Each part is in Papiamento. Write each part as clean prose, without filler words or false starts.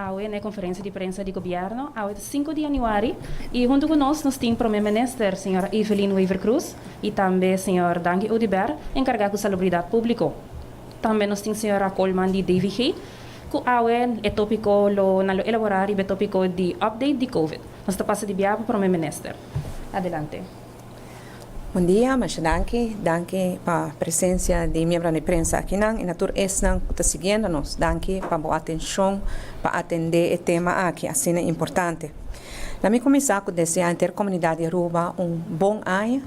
Awe na e conferencia di prensa di Gobierno. Awe ta 5 di januari y hunto cu nos nos tin Prome Minister Sra. Evelyn Wever-Croes y tambe Sr. Dangui Oduber, encarga cu Salubridad Publico. Tambe nos tin Sra. Koolman di DVG, cu awe e topico lo nan lo elabora riba e topico di update di Covid. Nos ta pasa di bia pa Prome Minister. Adelante. Bon dia, masha danki. Danki pa presencia di miembronan di prensa akinan y na tur esnan cu ta siguiendo nos. Danki pa bo atencion pa atende e tema aki asina importante. Laat mi cuminsa cu desea henter comunidad di Aruba un bon aña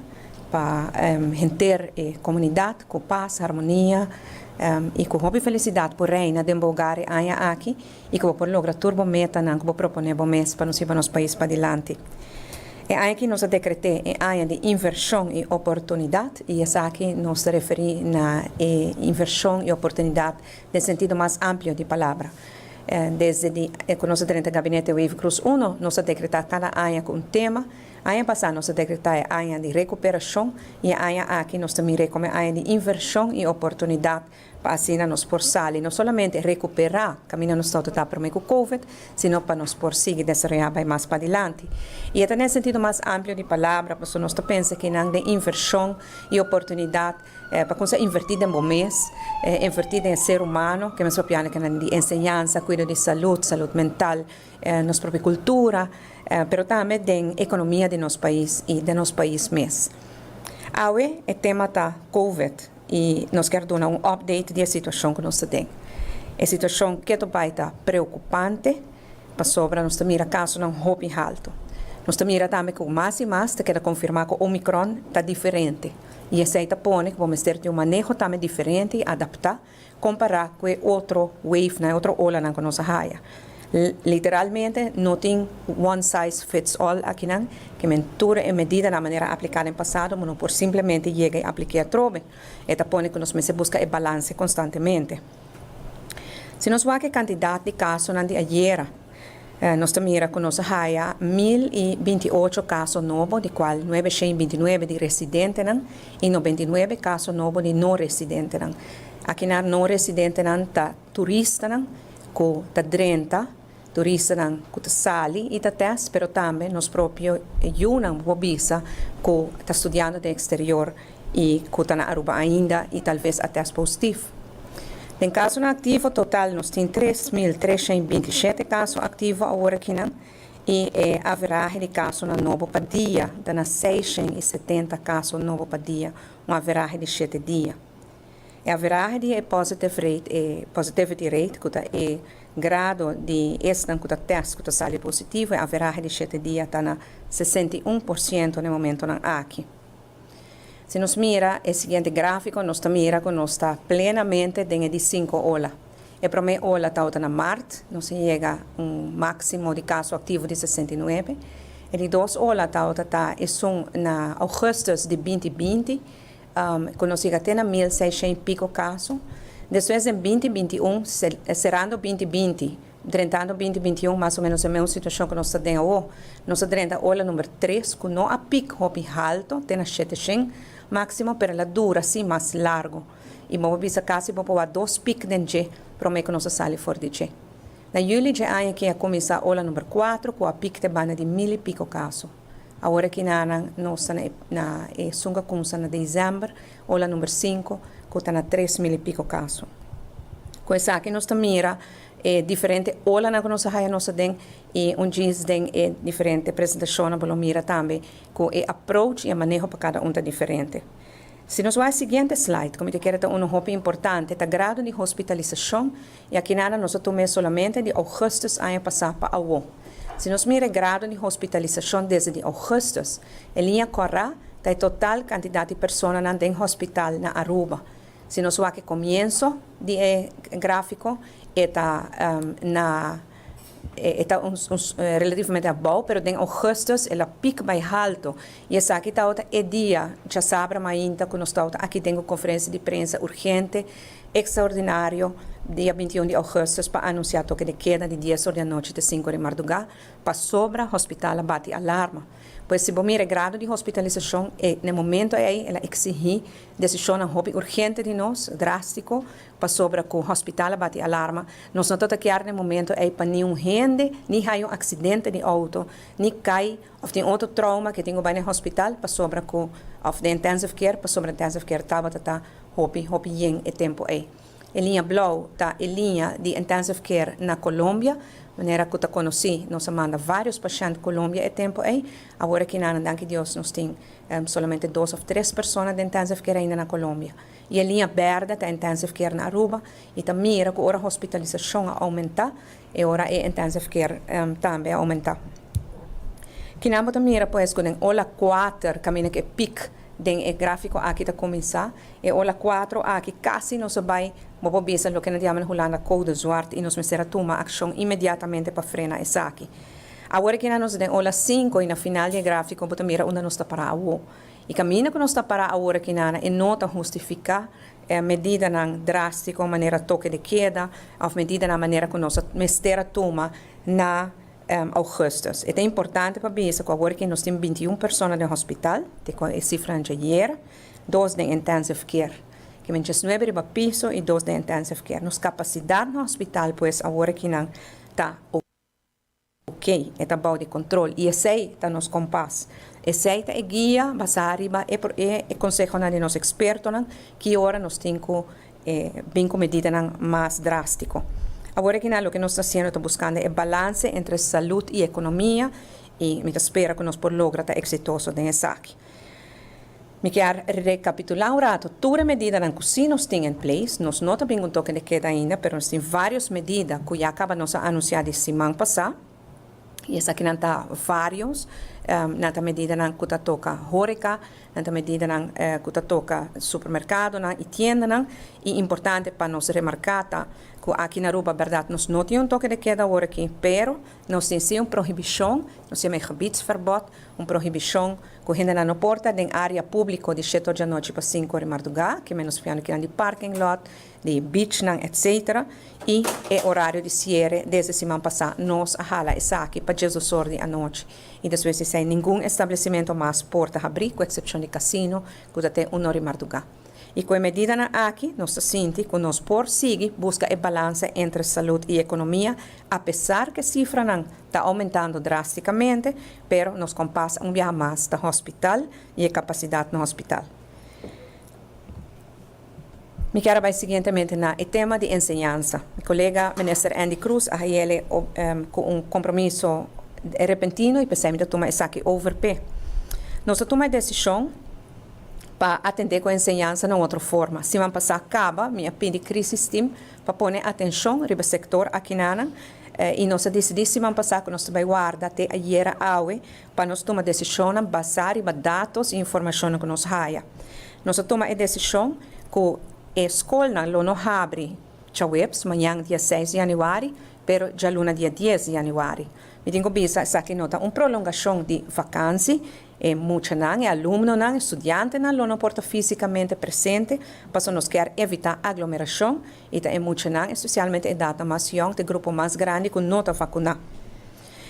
pa henter e comunidad cu paz, harmonia y cu hopi felicidad por reina den bo hogar e aña aki y cu bo por logra tur bo metanan cu bo propone bo mes pa nos hiba nos pais padilanti. E aña aki nos a decrete e aña di inversion y oportunidad y esaki nos ta referi na e inversion y oportunidad den sentido mas amplio di palabra. Desde di cu nos a drenta Gabinete Wever-Croes uno nos a decreta cada aña cu un tema. Aña pasa nos a decreta e aña di recuperacion y e aña aki nos ta mira como e aña di inversion y oportunidad pa asina nos por sali no solamente recuperá caminda nos tabata ta prome cu Covid, sino pa nos por sigui desaroyá bai mas padilanti. Y e ta den e sentido mas amplio di palabra, pasobra nos ta pensa kinan den inversion y oportunidad pa cuminsa inverti den bo mes, inverti den e ser humano, ke mes papiando kinan di enseñansa, cuido di salud, salud mental, nos propio cultura, pero tambe den economia di nos pais y den nos pais mes. Awe e tema ta Covid. Y nos kier duna un update di e situacion cu nos ta den. E situacion keto bay ta preocupante pasobra nos ta mira casonan hopi halto. Nos ta mira tambe cu mas y mas ta keda confirma cu Omicron ta diferente y esey ta pone cu bo mester tin un maneho tambe diferente y adapta compara cu e otro wavenan, e otro olanan cu nos a haya. Literalmente no tin one size fits all akinan, ke men tur e medidanan manera apliká den pasado bo no por simplemente yega i aplik'é atrobe. E ta pone ku nos mester buska e balanse konstantemente. Si nos wak e kantidat di kasonan di ayera, nos ta mira ku nos a haya 1028 kaso nobo, di kual 929 di residentenan i 99 kaso nobo di no residentenan. Akinan no residentenan ta turistanan ku ta drenta, turistanan ku ta sali i ta tèst, pero tambe nos propio yunan bo por bisa ku ta studiando den eksterior i ku ta na Aruba ainda i talves a tèst positief. Den kasonan aktivo total nos tin 3327 kaso aktivo awor akinan i e averahe di kasonan nobo pa dia ta na 670 kaso nobo pa dia, un averahe di shete dia. E averahe di e positive rate, e positivity rate, ku ta e grado di esnan ku ta tèst ku ta sali positivo, e averahe di shete dia ta na 61% na e momentonan aki. Si nos mira e siguiente gráfiko, nos ta mira ku nos ta plenamente den e di sinku ola. E promé ola tabata na mart, nos a yega un máksimo di kaso aktivo di 69. E di dos ola tabata ta esun na ougùstùs di binti binti, Ku nos yega te na 1600 i piko kaso. Despues den 2021, serando 2020, drentando 2021, mas o menos e mesun situashon ku nos ta den awo. Nos a drenta ola number tres ku no a pik hopi halto, te na 700 máksimo, pero el a dura si mas largu. I bo por bisa kasi bo por wak dos pik den dje promé ku nos a sali for di dje. Na yüli dje aña aki a kuminsá ola number kuatro ku a pik te banda di mil i piko kaso. Awor aki nanan nos ta na e na e sunga kumsa na december, ola number sinku, ku ta na 3000 i piko kaso. Ku esaki nos ta mira e diferente olanan ku nos a haya nos aden i un djis den e diferente presentashonnan bo lo mira tambe ku e approach i e maneho pa kada un ta diferente. Si nos wak e siguiente slide, ku mi ta kere ta unu hopi importante, ta grado di hospitalisashon I aki nada nos a tum'é solamente di ougùstùs aña pasá pa awó. Si nos mira e grado di hospitalisashon desde di ougùstùs, e liña kòrá ta e total kantidat di personanan den hospital na Aruba. Si nos wak e komienso di e gráfiko, e ta na e ta un relativamente abou, pero den ougùstùs el a pik bai haltu. I esaki tabata e dia djasabra mainta ku nos tabata aki den ku konferensia di prensa urgente Extraordinario dia 21 di augustus pa anuncia toke de keda di 10 or di anochi te 5 or di marduga pasobra hospital a bati alarma. Pues si bo mira e grado di hospitalisacion e na e momento ey el a exigi decisionnan hopi urgente di nos, drastico, pasobra cu hospital a bati alarma. Nos no ta ta kier na e momento ey pa niun hende. hende ni haya un accidente di auto, ni cay of tin otro trauma cu tin cu bay na hospital pasobra cu of den intensive care, pasobra intensive care tabata ta hopi hopi yen e tempo ey. E liña blauw ta e liña di intensive care na Colombia, manera cu ta conoci nos a manda varios pashent Colombia e tempo ey. Awor aki nan, danki Dios, nos tin solamente dos of tres persona den intensive care ainda na Colombia. Y e liña berde ta intensive care na Aruba y ta mira cu ora hospitalisacion a aumenta, e ora e intensive care tambe a aumenta. Kinan bo ta mira pues cu den ola 4, caminda cu e piek den e grafico aki ta cuminsa, e ola 4 aki casi nos a bay, bo por bisa loke nan ta yama na Hulanda code zwart, y nos mester a tuma accion inmediatamente pa frena esaki. Awor kinan nos den ola 5 y na final di e grafico bo ta mira unda nos ta para awo. E caminda cu nos ta para awor aki e no ta hustifica medidanan drastico manera toque de queda of medidanan manera cu nos mester a tuma na augustus. Ta importante pa bisa cu awor cu nos tin 21 persona den hospital, te cu e cifra di ayera, 2 den intensive care. Kiermen 19 riba piso y 2 den intensive care. Nos capacidad na hospital, pues, awor aki nan ta ok, ta bou di control. Y esey ta nos compas. Esey ta e guia, basa riba e conseho di nos expertonan, cu ora nos tin cu bin cu medidanan mas drastico. Awor aki loke nos ta haciendo ta buscando e balance entre salud y economia y mi ta spera cu nos por logra ta exitoso den esaki. Mi kier recapitula un rato. Tur medidanan cu si nos tin in place, nos no tin un toque de queda ainda, pero nos tin varios medida cu ya caba nos a anuncia di siman pasa. Y esaki nan ta varios, nan ta medidanan cu ta toca horeca, nan ta medidanan cu ta toca supermercadonan y tiendanan. Y importante pa nos remarca ta cu aki na Aruba, berdad, nos no tin un toque de queda awor aki, pero nos tin si un prohibicion, nos yama gebiedsverbod, un prohibicion cu hende no por ta den area publico di 7 or di anochi pa 5 or di marduga, kiermen nos papiando di parking lot, di beachnan, etc. Y e horario di ciere desde siman pasa nos a hala esaki pa 12 or di anochi. Y despues di esey ningun establecimento mas por ta habri, cu excepcion di casino, cu ta te 1 or di marduga. Y cu e medidanan aki, nos ta sinti cu nos por sigui busca e balance entre salud y economia, a pesar cu cifranan ta aumentando drasticamente, pero nos compas un biaha mas ta hospital y e capacidad na hospital. Mi kier bay siguientemente na e tema di enseñansa. Mi colega minister Endy Croes a hay'e cu un compromiso repentino y pesey mi ta tuma esaki over p'e. Nos a tuma e decision pa atende cu enseñansa na otro forma. Siman pasa caba, mi a pidi crisis team pa pone atencion riba sector aki y nos a dicidi siman pasa cu nos ta bay warda te ayera awe pa nos tuma decision basa riba datos y informacion cu nos haya. Nos a tuma e decision cu e scolnan lo no habri diahuebs, mañan dia 6 di januari, pero dialuna dia 10 di januari. Mi tin cu bisa esaki no ta un prolongacion di vakantie, e muchanan, e alumnonan, studiantenan lo no por ta fisicamente presente, paso nos kier evita aglomeracion y ta e muchanan, especialmente edad mas jong, e grupo mas grandi cu no ta vacuna.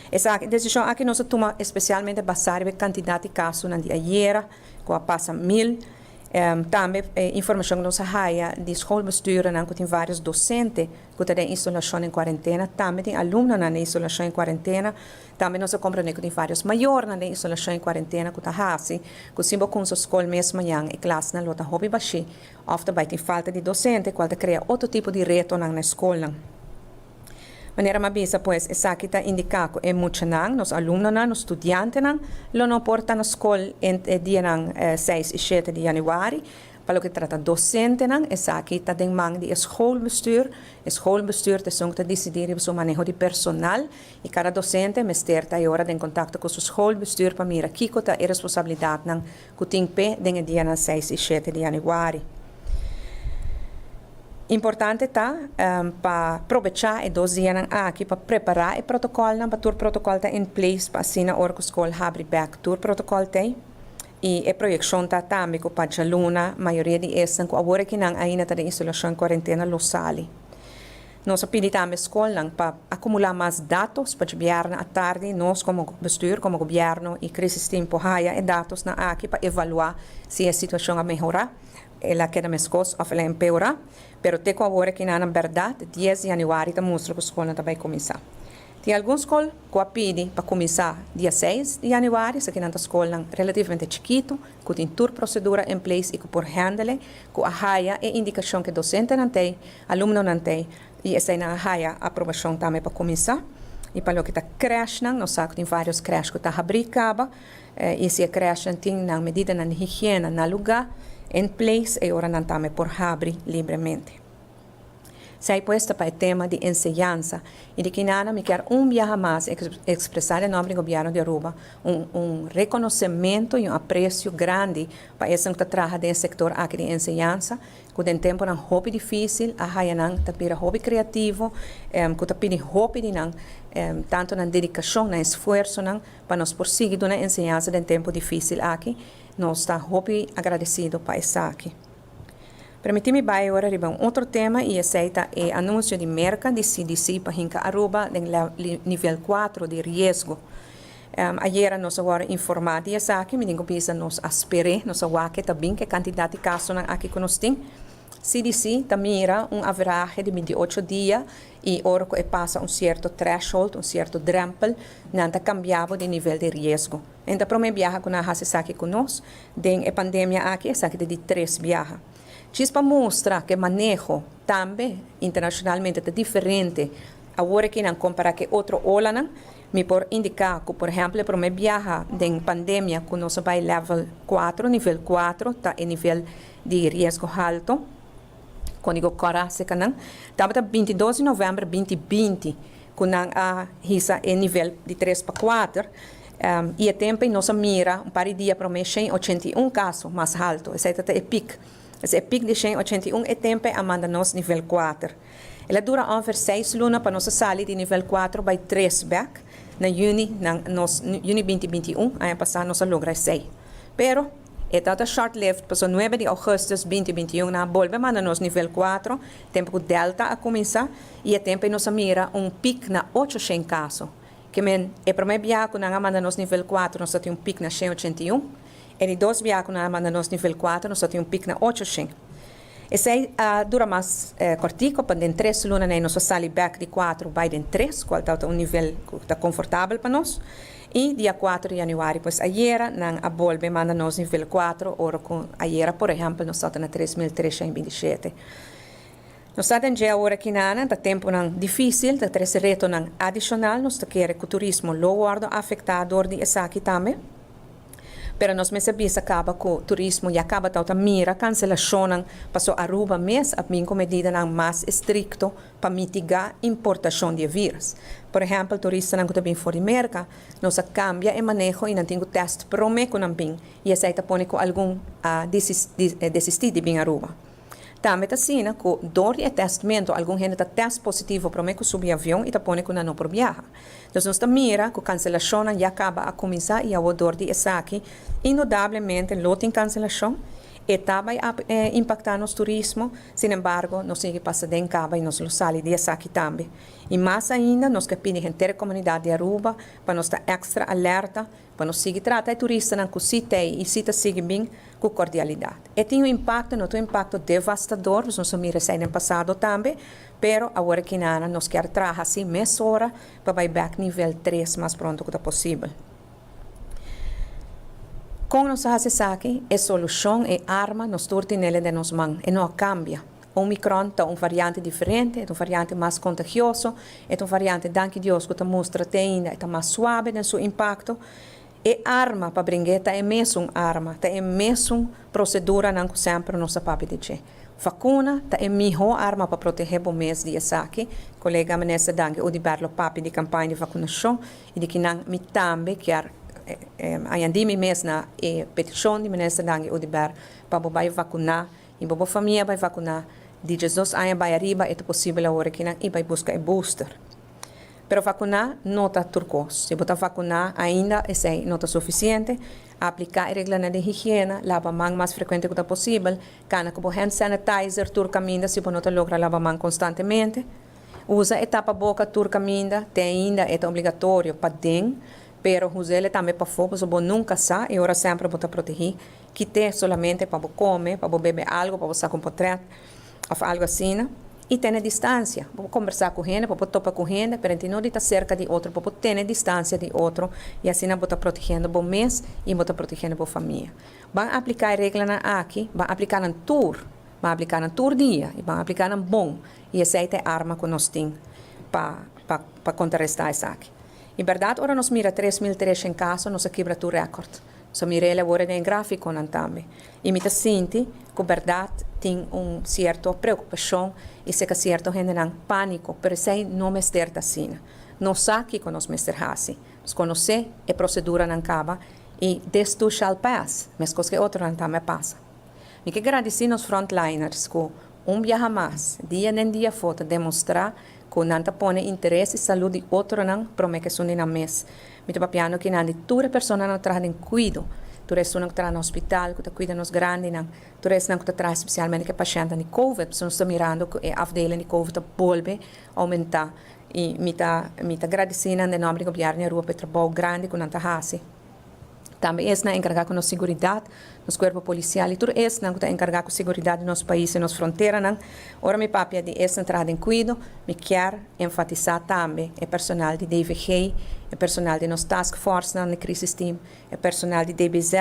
E decision aki nos a tuma especialmente basa riba cantidad di casonan di ayera, cu a pasa 1000. Tambe informacion cu nos a haya di schoolbestuurnan cu tin varios docente cu ta den isolacion en cuarentena, tambe tin alumnonan den isolacion en cuarentena, tambe nos a comprende cu tin varios mayornan den isolacion en cuarentena cu ta hasi, cu si bo cuminsa scol mes mañan e klasnan lo ta hopi bashi, of tambe tin falta di docente, cual ta crea otro tipo di retonan na scolnan. Manera m'a bisa, pues, esaki ta indica cu e muchanan, nos alumnonan, nos studiantenan, lo no por ta na scol entre dianan 6 y 7 di januari. Pa loke ta trata docentenan, esaki ta den man di schoolbestuur. Schoolbestuur ta esun ta dicidi riba su maneho di personal y cada docente mester ta ora den contacto cu su schoolbestuur pa mira kico ta e responsabilidadnan cu tin p'e den dianan 6 y 7 di januari. Importante ta pa aprovecha e 2 dianan aki pa prepara e protocolnan, pa tur protocol ta in place pa asina ora cu scol habri back tur protocol t'ey. Y e proyeccion ta tambe cu pa dialuna, mayoria di esnan cu awor akinan ainda ta den isolacion y cuarentena lo sali. Nos a pidi tambe scolnan pa acumula mas datos pa diabierna atardi, nos como bestuur, como gobierno y crisis team por haya e datosnan aki pa evalua si e situacion a mehora, el a keda mescos of el a empeora, pero te cu awor akinan berdad, 10 di januari ta mustra cu scolnan ta bay cuminsa. Tin algun scol cu a pidi pa cuminsa dia 6 di januari, esakinan ta scolnan relativamente chikito, cu tin tur procedura in place y cu por handle, cu a haya e indicacion cu docentenan tey, alumnonan tey, y eseynan a haya aprobacion tambe pa cuminsa. Y pa loke ta crèchenan, nos sa cu tin varios crèche cu ta habri caba, y si e crèchenan tin nan medidanan di higiena na luga, in place, e ora nan tambe por habri libremente. Esey pues ta pa e tema di enseñansa. Y di kinana mi kier un biaha mas expresa den nomber di Gobierno di Aruba un reconocemento y un aprecio grandi pa esnan cu ta traha den e sector aki di enseñansa, cu den temponan hopi dificil a haya nan ta bira hopi creativo, cu ta pidi hopi di nan, tanto nan dedicacion, nan esfuersonan pa nos por sigui duna enseñansa den tempo dificil aki. Nos ta hopi agradecido pa esaki. Permiti mi bay ora riba un otro tema y esey ta e anuncio di Merca di CDC pa hinca Aruba den nivel 4 di riesgo. Ayera nos a worde informa di esaki, mi tin cu bisa nos a spere, nos a wak ta bin cu e cantidad di casonan aki cu nos tin. CDC ta mira un averahe di 28 dia y ora cu e pasa un cierto threshold, un cierto drempel, nan ta cambia bo di nivel di riesgo. E ta prome biaha cu nan haci esaki cu nos, den e pandemia aki, esaki ta di 3 biaha. Djis pa mustra cu e maneho tambe internacionalmente ta diferente. Awor cu nan compara cu otro olanan, mi por indica cu, por ehempel, e prome biaha den pandemia cu nos a bay level 4, nivel 4, ta e nivel di riesgo halto, codigo cora secanan, tabata 22 di november 2020, cu nan a hisa e nivel di 3 pa 4, y e tempo nos a mira un par di dia prome 181 caso mas halto, esey ta e piek. E piek di 181 e tempo a manda nos nivel 4. El a dura ongeveer 6 luna pa nos sali di nivel 4 bay 3 back. Na juni, na nos, juni 2021, aña pasa nos a logra 6. Pero, e ta short-lived, paso 9 di augustus 2021, nan a bolbe manda nos nivel 4, tempo cu Delta a cuminsa, y e tempo nos a mira un piek na 800 caso. Kiermen, e prome biaha cu nan a manda nos nivel 4, nos tin un piek na 181, e di dos biaha cu nan a manda nos nivel 4, nos tin un piek na 800. Esey a dura mas cortico, pa den 3 luna nos a sali back di 4 bay den 3, cual ta un nivel cu ta confortabel pa nos. Y dia 4 di januari, pues ayera, nan a bolbe manda nos nivel 4, ora cu ayera, por ehempel, nos ta na 3.327. Nos ta den awor aki na ta temponan dificil, ta trece retonan adicional, nos ta kere cu turismo lo wordo afecta door di esaki tambe. Pero nos mes a bisa caba cu turismo ya caba ta mira cancelacion, paso Aruba mes a bin cu medidanan mas estricto pa mitiga importacion di virus. Por ehempel, turistanan cu ta bin for di Merca, nos a cambia e maneho y nan tin cu test prome cu nan bin y esey ta pone cu algun a desisti di bin Aruba. Tambe ta asina cu door di testmento algun hende ta test positivo prome cu subi avion y ta pone cu nan no por biaha. Anto nos ta mira cu cancelacion ya caba a cuminsa y awor door di esaki indudablemente lo tin cancelacion y ta bay impacta nos turismo, sin embargo, nos tin cu pasa den caba y nos lo sali di esaki tambe. Y mas ainda, nos kier pidi henter comunidad di Aruba pa nos ta extra alerta, pa nos sigui trata e turistanan cu si tey y si ta sigui bin cu cordialidad. E tin un impacto, no un impacto devastador, nos a mira esey den pasado tambe, pero awor aki nos kier traha asina mesora pa bay back nivel 3 mas pronto cu posibel. Con nos ta haci esaki, e solucion, e arma, nos tur tin den nos man, e no a cambia. Omicron ta un variante diferente, ta un variante mas contagioso, ta un variante, danki Dios, cu ta mustra te ainda, ta mas suave den su impacto. E arma pa bringa ta e mesun arma, ta e mesun proceduranan cu semper nos a papia di dje. Vacuna ta e miho arma pa protege bo mes di esaki. Colega minister Dangui Oduber lo papia di campaña di vacunacion y di kinan mi tambe kier añadi mi mes na e peticion di minister Dangui Oduber pa bo bay vacuna y bo famia bay vacuna di 12 aña bay ariba, ta posibel awor aki y bay busca e booster. Pero vacuna no ta tur cos. Si bo ta vacuna ainda esey no ta suficiente. Aplica e regla di higiena, laba man mas frecuente cu posibel, cana cu hand sanitizer tur caminda si bo no ta logra laba man constantemente. Usa e tapaboca tur caminda, te ainda ta obligatorio paden, pero us'e tambe pafo, pasobra bo nunca sa, y ora semper bo ta protegi, kit'e solamente pa come, pa bebe algo, pa saca un portret, of algo asina. I tene distansia. Bo por kombersá ku hende, bo por topa ku hende, pero no di ta serka di otro. Bo por tene distansia di otro i asina bo ta protegiendo bo mes i bo ta protegiendo bo famia. Ban apliká e reglanan aki, ban apliká nan tur, ban apliká nan tur dia i ban apliká nan bon i esei ta e arma ku nos tin pa pa pa kontrarestá esaki. I bèrdat ora nos mira 3300 kaso nos a kibra tur rèkòrt. So mi rela awor den e gráfikonan tambe. I mi ta sinti ku bèrdat tin un sierto preokupashon i seka sierto hendenan pániko, pero esei no mester ta asina. Nos sa kiko nos mester hasi. Nos konosé e proseduranan kaba i this too shall pass, meskos ku e otronan tambe a pasa. Mi ke gradisí nos frontliners ku un biaha mas, dia den dia afó ta demostrá ku nan ta pone interes i salud di otronan promé ku esun di nan mes. Mi ta papiando kinan di tur e personanan ku traha den kuido, tur esunnan ku traha na hospital, ku ta kuida nos grandinan, tur esnan ku ta traha spesialmente ku e pashèntnan di covid, pasobra nos ta mirando ku e afdeling di covid ta bolbe oumentá i mi ta mi ta gradisí nan den nòmber di gobièrnu di Aruba pa e trabou grandi ku nan ta hasi. Tambe esnan enkargá ku nos siguridat, nos kuerpo polisial i tur esnan ku ta enkargá ku siguridat di nos pais i nos fronteranan. Ora mi papia di esnan traha den kuido, mi kier enfatisá tambe e personal di DVG, e personal di nos task forcenan di crisis team, e personal di DBZ,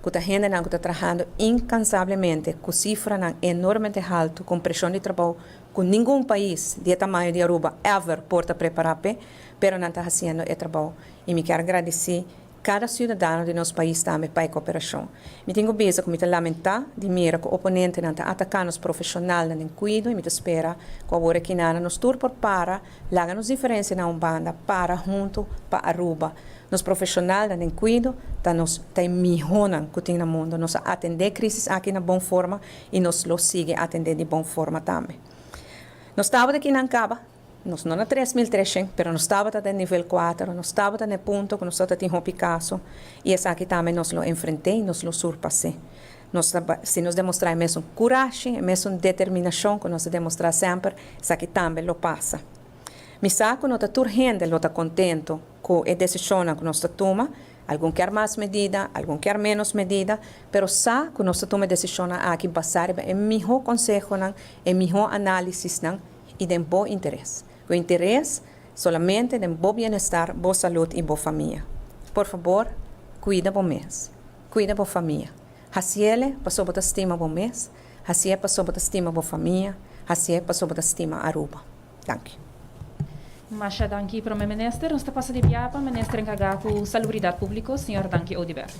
ku ta hendenan ku ta trahando inkansablemente ku sifranan enormemente haltu, ku un preshon di trabou ku ningun pais di e tamaño di Aruba ever por ta prepará p'e, pero nan ta hasiendo e trabou i mi kier gradisí kada siudadano di nos pais tambe pa e koperashon. Mi tin ku bisa ku mi ta lamentá di mira ku oponentenan ta ataká nos profeshonalnan den kuido i mi ta spera ku awor aki nana nos tur por para, laga nos diferensianan un banda, para huntu pa Aruba. Nos profeshonalnan den kuido ta nos ta e mihónan ku tin na mundu. Nos a atendé e krísis aki na bon forma i nos lo sigui atendé di bon forma tambe. Nos tabata kinan kaba. Nos no na 3300, pero nos tabata den nivel kuater, nos tabata na e punto ku nos tabata tin hopi kaso i esaki tambe nos lo enfrent'é i nos lo surpas'é. Nos ta si nos demostrá e mesun kurashi, e mesun determinashon ku nos a demostrá semper, esaki tambe lo pasa. Mi sa ku no ta tur hende lo ta kontentu ku e desishonnan ku nos ta tuma, algun kier mas medida, algun kier ménos medida, pero sa ku nos ta tuma e desishonnan aki basá riba e mihó konsehonan, e mihó análisisnan, i den bo interes. Ku interes solamente den bo bienestar, bo salud i bo famia. Por fabor, kuida bo mes. Kuida bo famia. Hasiele paso bo ta stima bo mes, hasié paso bo ta stima bo famia, hasié paso bo ta stima Aruba. Danki. Masha danki Prome Minister. Nos ta pasa di bia pa Minister enkargá ku Salubridat Públiko, señor Danki Oduber.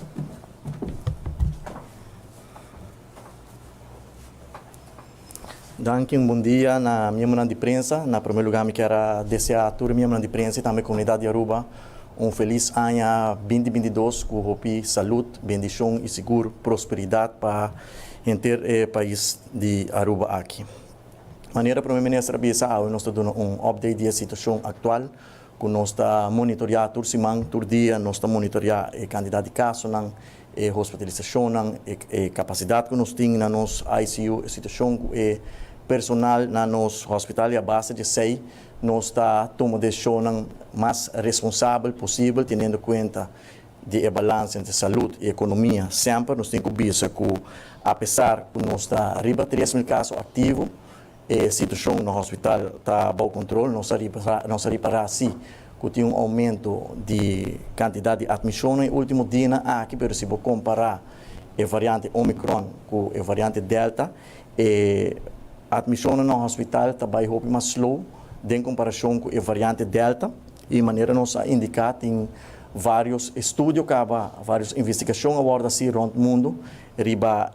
Danki, un bon dia na miembronan di prensa. Na prome lugar mi kier a desea tur e miembronan di prensa y tambe comunidad di Aruba un feliz aña 2022 cu hopi salud, bendicion y sigur prosperidad pa henter e pais di Aruba aki. Manera Prome Minister a bisa awe nos ta duna un update di e situacion actual cu nos ta monitorea tur siman, tur dia nos ta monitorea e cantidad di casonan, e hospitalisacionnan, e capacidad cu nos tin na nos ICU, e situacion cu e personal na nos hospital y a base di esey nos ta tuma decisionnan mas responsabel posibel teniendo cuenta di e balance entre salud y economia. Semper nos tin cu bisa cu a pesar cu nos ta riba 3000 caso activo, E situashon na hospital ta bou kontrol. Nos a nos a ripará si ku tin un oumento di kantidat di atmishonnan e último dianan aki, pero si bo kompará e variante Omicron ku e variante Delta, e atmishonnan na hospital ta bai hopi mas slow den komparashon ku e variante Delta. I manera nos a indiká tin vários estudio kaba, vários investigashon a wòrdu hasi rònt mundu riba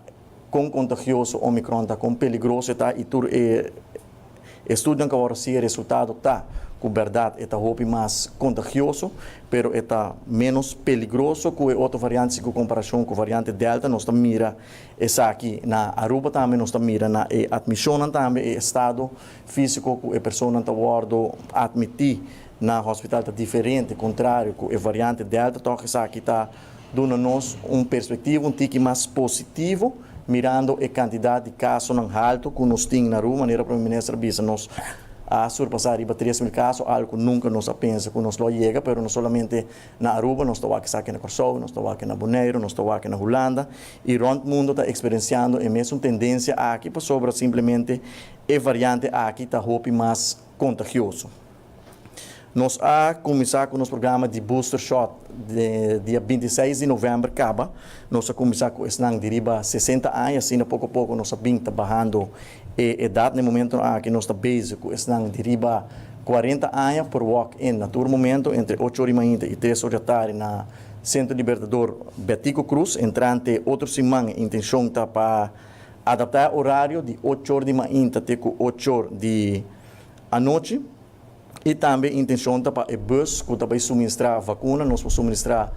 Kon kontagioso Omicron ta, kon peligroso e ta i tur e estudionan ku a wòrdu hasi e resultado ta ku bèrdat e ta hopi mas kontagioso pero e ta ménos peligroso ku e otro variante si ku komparashon ku variante Delta. Nos ta mira esaki na Aruba tambe, nos ta mira na e atmishonnan tambe e estado físiko ku e personanan ta wòrdu atmití na hospital ta diferente kontrario ku e variante Delta tòg esaki ta duna nos un perspectiva un tiki mas positivo mirando e cantidad di casonan halto cu nos tin na Aruba, manera Prome Minister a bisa nos. a surpasa riba 3000 caso, algo cu nunca nos a pensa cu nos lo yega, pero no solamente na Aruba, nos ta wak esaki na Corsou, nos ta wak na Bonaire, nos ta wak na Hulanda, y rond mundo ta experienciando e mesun tendencia aki, pasobra simplemente e variante aki ta hopi mas contagioso. Nos a cuminsa cu nos programa di booster shot di dia 26 di november caba. Nos a cuminsa cu esnan di riba 60 aña, asina poco poco nos a bin ta bahando e edad. Na momento aki nos ta bezig cu esnan di riba 40 aña por walk-in na tur momento entre 8 or y mainta y 3 or di atardi na Centro Libertador Betico Croes. Entrante otro siman, intencion ta pa adapta e horario di 8 or di mainta te cu 8 or di anochi. Y tambe intencion ta pa e bus cu ta bay suministra vacuna, nos por suministra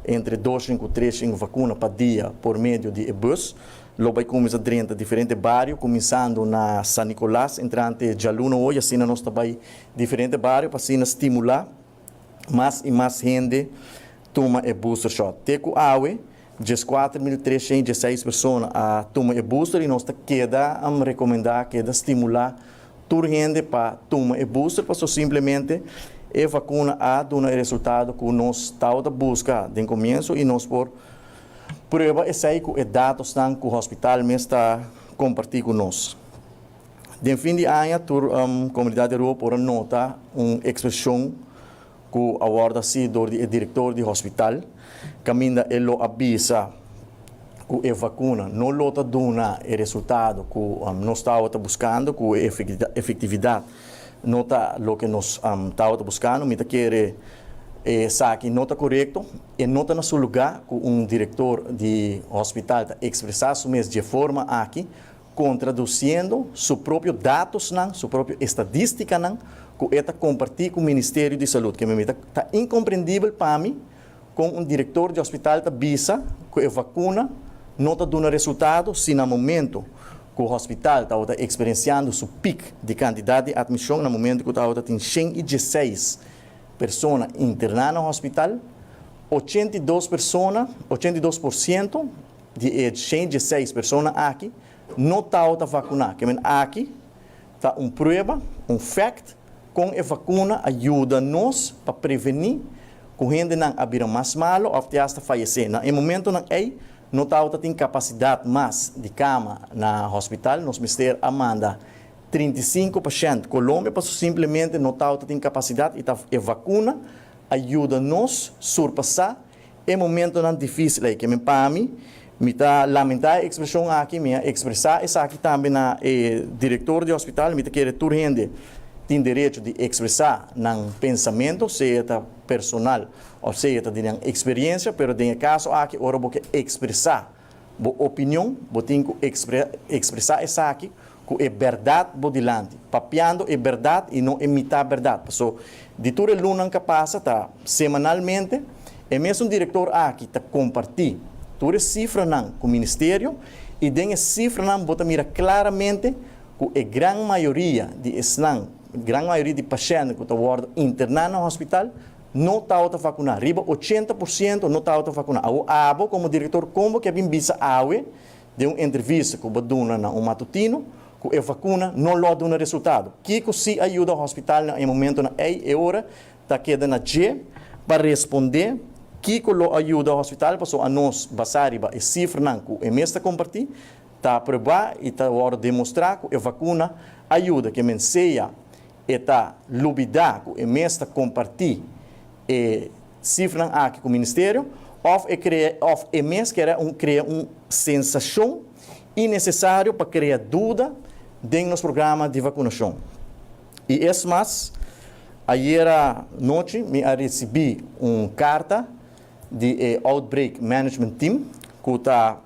entre 2 y 3 vacuna pa dia por medio di e bus. Lo bay cuminsa drenta diferente bario, cuminsando na San Nicolas, entrante dialuna awe, asina nos ta bay diferente bario, pa asina stimula mas y mas hende tuma e booster shot. Te cu awe, 14.316 persona a tuma e booster y nos ta keda recomenda, keda stimula tur hende pa tuma e booster, paso simplemente e vacuna a duna e resultado cu nos tabata busca den comienso y nos por prueba esey cu e datonan cu hospital mes ta comparti cu nos. Den fin di aña, tur comunidad di Aruba por nota un expresion cu a wordo haci door di director di hospital, caminda e lo a bisa cu e vacuna no lo ta duna e resultado cu nos tabata buscando, cu efectividad no ta loke nos tabata buscando. Mi ta kere esaki no ta corecto y no ta na su lugar cu un director di hospital ta expresa su mes di forma aki, contradiciendo su propio datonan, su propio estadisticanan, cu e ta comparti cu Ministerio di Salud, cu mi ta incomprendibel pa mi cu un director di hospital ta bisa cu e vacuna no ta duna resultado, si na momento cu e hospital ta experienciando su pico di cantidad di admision, na momento cu ta tin 116 persona interna na hospital, 82 persona, 82% di 116 persona aki no ta vacuna. Kiermen aki ta un prueba, un fact, cu e vacuna a yuda nos pa preveni cu hendenan a bira mas malo of te hasta fayece. Na momentonan ey no ta tin capacidad mas di cama na hospital, nos mester a manda 35 pashent Colombia, paso simplemente no ta tin capacidad y ta e vacuna a yuda nos surpasa e momentonan dificil ey. Kiermen pa mi, mi ta lamenta e expresion aki, mi a expresa esaki tambe na director di hospital. Mi ta kere tur hende tin derecho di expresa nan pensamento, sea ta personal of sea ta di nan experiencia, pero den caso aki, ora bo expresa bo opinion, bo tin cu expresa esaki cu e berdad bo dilanti, papiando e berdad y no e mitar berdad. So, di tur e lunanan cu a pasa, ta semanalmente, e mesun director aki ta comparti tur e cifranan cu ministerio y den e cifranan bo ta mira claramente cu e gran mayoria di esnan, gran mayoria di pashent cu ta wordo interna na hospital no ta vacuna. Riba 80% no ta vacuna. Abo como director, con bo a bin bisa awe den un entrevista cu bo a duna na un matutino cu e vacuna no lo duna resultado? Kico si a yuda hospital na momentonan ey e ora ta keda na dje pa responde kico lo a yuda hospital, paso anos basa riba e cifranan cu e mes ta comparti ta prueba y ta wordo demostra cu e vacuna a yuda. Kiermen sea e ta lubida cu e mes ta comparti e cifranan aki cu ministerio of e crea of e mes kier crea un sensacion innecesario pa crea duda den nos programa di vacunacion. Y es mas, ayera nochi mi a ricibi un carta di e Outbreak Management Team, cu ta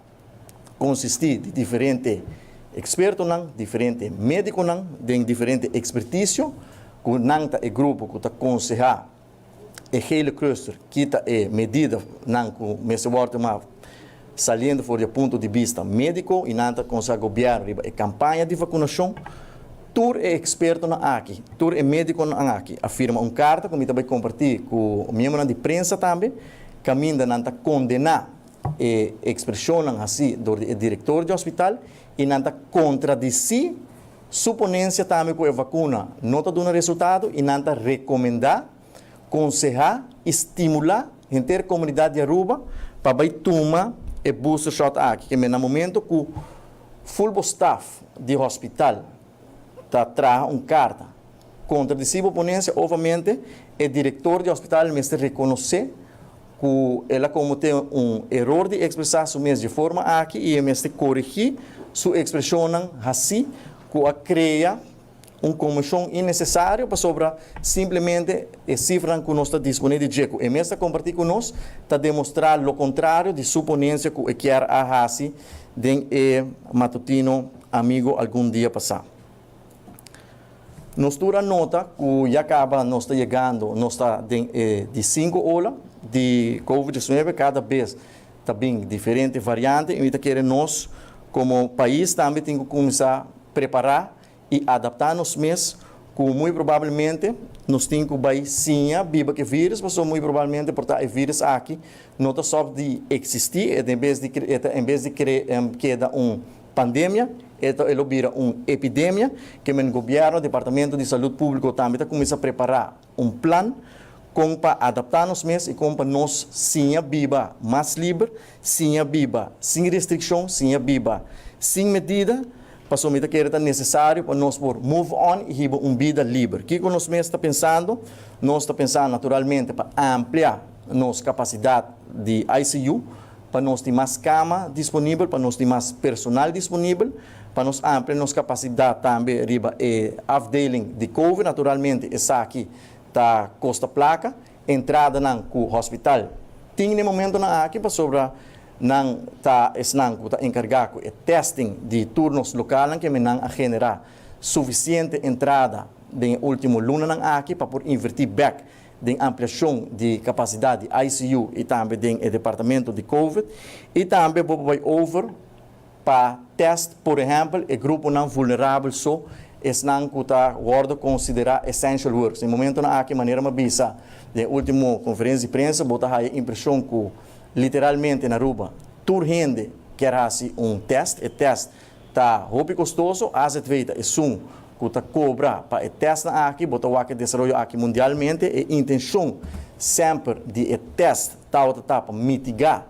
consisti di diferente expertonan, diferente mediconan, di diferente experticio, cu nan ta e grupo cu ta conseha e gele cluster, cu ta e medidanan cu mester wordo tuma saliendo for di punto di bista medico y nan ta conseha gobierno riba e campaña di vacunacion. Tur e expertonan aki, tur e mediconan aki, a firma un carta cu mi tambe a comparti cu miembronan di prensa tambe, caminda nan ta condena e expresion haci door di director di hospital y nan ta contradeci. su ponencia tambe cu e vacuna no ta duna resultado y nan ta recomenda, conseha y stimula henter comunidad di Aruba pa bay tuma e booster shot aki. Keme na momento cu full bo staff di hospital ta traha un carta contradeci bo ponencia, obviamente e director di hospital mester reconoce cu el a comete un eror di expresa su mes dje forma aki y e mester coregi su expresionnan haci cu a crea un conmocion innecesario pasobra simplemente e cifranan cu nos ta dispone di dje cu e mes ta comparti cu nos ta demostra lo contrario di su ponencia cu e kier a haci den e matutino Amigo algun dia pasa. Nos tur a nota cu ya caba nos ta yegando, nos ta den e di cinco ola di Covid 19, cada bes ta bin diferente variante y mi ta kere nos como pais tambe tin cu cuminsa prepara y adapta nos mes cu muy probablemente nos tin cu bay siña biba cu e virus, pasobra muy probablemente por ta e virus aki no ta stop di existi, e en bes di e ta en bes di keda un pandemia, e ta e lo bira un epidemia, ke men gobierno, Departamento di Salud Publico tambe ta cuminsa prepara un plan con pa adapta nos mes y con pa nos siña biba mas liber, siña biba sin restriccion, siña biba sin medida, pasobra mi ta kere ta necesario pa nos por move on y hiba un bida liber. Kico nos mes ta pensando? Nos ta pensando naturalmente pa amplia nos capacidad di ICU, pa nos tin mas cama disponibel, pa nos tin mas personal disponibel, pa nos amplia nos capacidad tambe riba e afdeling di covid. Naturalmente esaki ta costa placa, entradanan cu hospital tin n'e momentonan aki pasobra nan ta esnan cu ta encarga cu e testing di tur nos localnan keme nan a genera suficiente entrada den e ultimo lunanan aki pa por inverti bek den ampliashon di kapasidat di ICU i tambe den e departamento di Covid i tambe bo por bai over pa tèst por ehèmpel e gruponan vulnerabel so esnan ku ta wòrdu konsiderá essential workers. Den momentonan aki manera mi a bisa den e último konferensia di prensa bo ta haya impreshon ku literalmente na Aruba tur hende kier hasi un tèst. E tèst Ta hopi kostoso, AZV ta esun ku ta kobra pa e tèstnan aki, bo ta wak e desaroyo aki mundialmente, e intenshon semper di e tèst tabata ta pa mitigá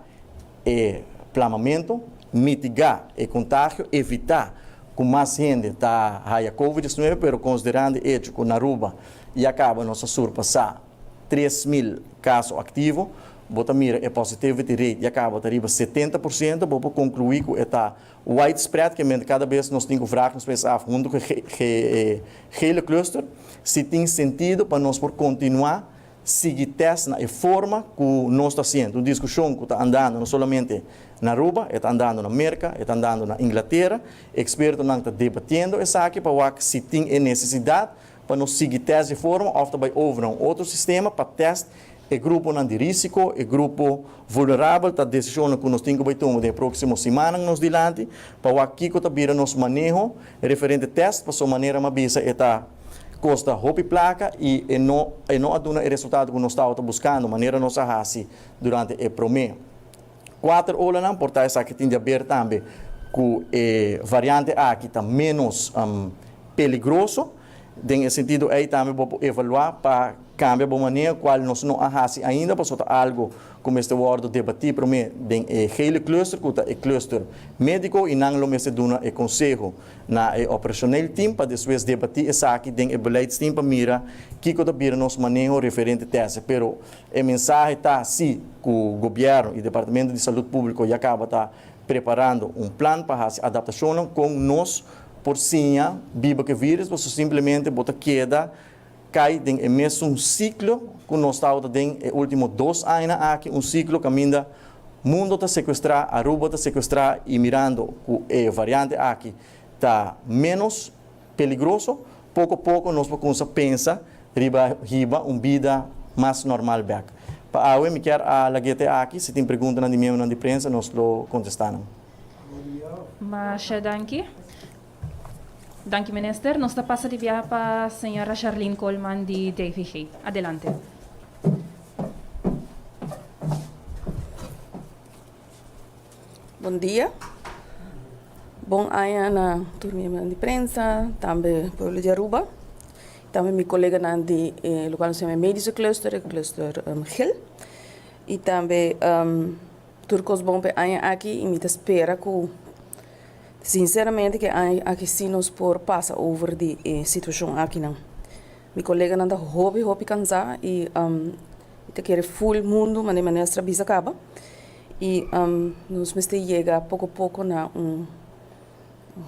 e plamamentu, mitigá e kontagio, evitá ku mas hende ta haya covid 19, pero konsiderando e echo ku na Aruba ya kaba nos a surpasá 3000 kaso aktivo, bo ta mira e positivity rate ya kaba ta riba 70%, bo por konkluí ku e ta Widespread ke mente kada bes nos tin ku vraag nos mes af huntu ku e gele cluster si tin sentido pa nos por kontinuá sigui tèst na e forma ku nos ta hasiendo. Un diskushon ku ta andando no solamente na Aruba, e ta andando na Merka, e ta andando na Inglatera. Ekspertonan ta debatiendo esaki pa wak si tin e nesesidat pa nos sigui tèst di e forma òf ta bai over na un otro sistema pa tèst E gruponan di risiko, e grupo vulnerabel ta desishonnan ku nos tin ku bai tuma den e próksimo simannan nos dilanti pa wak kiko ta bira nos maneho referente tèst pasobra manera mi a bisa e ta kosta hopi plaka i e no e no a duna e resultado ku nos tabata buskando manera nos a hasi durante e promé kuater olanan. Por ta esaki tin di haber tambe ku e variante aki ta ménos peligroso. Den e sentido ei tambe bo por evaluá pa kambia bo manera kual nos no a hasi ainda pasobra ta algu ku mester wòrdu debatí promé den e gele cluster ku ta e cluster médiko i nan lo mester duna e konseho na e operacioneel team pa despues debatí esaki den e beleidsteam pa mira kiko ta bira nos maneho referente tèst. Pero e mensahe ta si ku gobièrnu i departamento di salud públiko ya kaba ta preparando un plan pa hasi adaptashonnan kon nos por siña biba ku e virus pasobra simplemente bo ta keda kai den e mesun siklo ku nos tabata den e ultimo dos añanan aki, un siklo kaminda mundo ta sekuestrá, Aruba ta sekuestrá i mirando ku e variante aki ta ménos peligroso, poko poko nos por kumsa pensa riba hiba un bida mas normal bèk. Pa awe mi kier a lag'é te aki, si tin preguntanan di miembronan di prensa nos lo kontestá nan. Masha danki. Danki minister. Nos ta pasa di biaha pa señora Charlene Koolman di DVG. Adelante. Bon dia. Bon aña na tur miembronan di prensa, tambe pueblo di Aruba, tambe mi coleganan di e locual nos yama e medische cluster, e cluster geel, y tambe tur cos bon pa e aña aki y mi ta spera cu sinceramente cu e aña aki si nos por pasa over di e situacion akinan. Mi coleganan ta hopi hopi cansa y mi ta kere full mundo manera minister a bisa caba. Y nos mester yega poco poco na un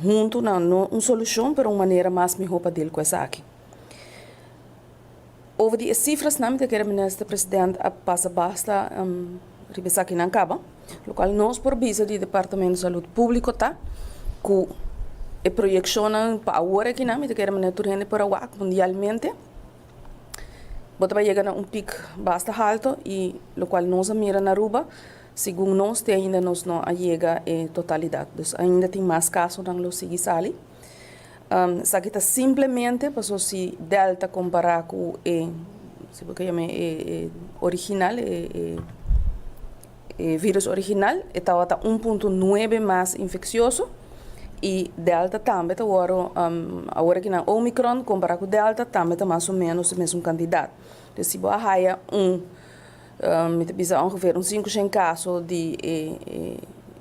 hunto na no un solucion pero un manera mas miho pa deal cu esaki. Over di e cifrasnan mi ta kere Minister President a pasa basta riba esakinan caba, locual nos por bisa di Departamento Salud Publico ta cu e proyeccionnan pa awor akinan mi ta kere manera tur hende por a wak mundialmente. Bo ta bai yega na un pik basta halto y locual nos a mira na Aruba, segun nos te ainda nos no a yega e totalidad. Dus ainda tin mas casonan lo sigui sali. Esaki ta simplemente paso si Delta compara cu e, si bo ke yama e original, e E virus original e tabata 1.9 mas infeccioso y Delta tambe ta wòrdu awor aki nan Omicron compara cu Delta tambe ta mas o menos e mesun cantidad. Dus si bo a haya un mi ta bisa ongeveer un 500 caso di e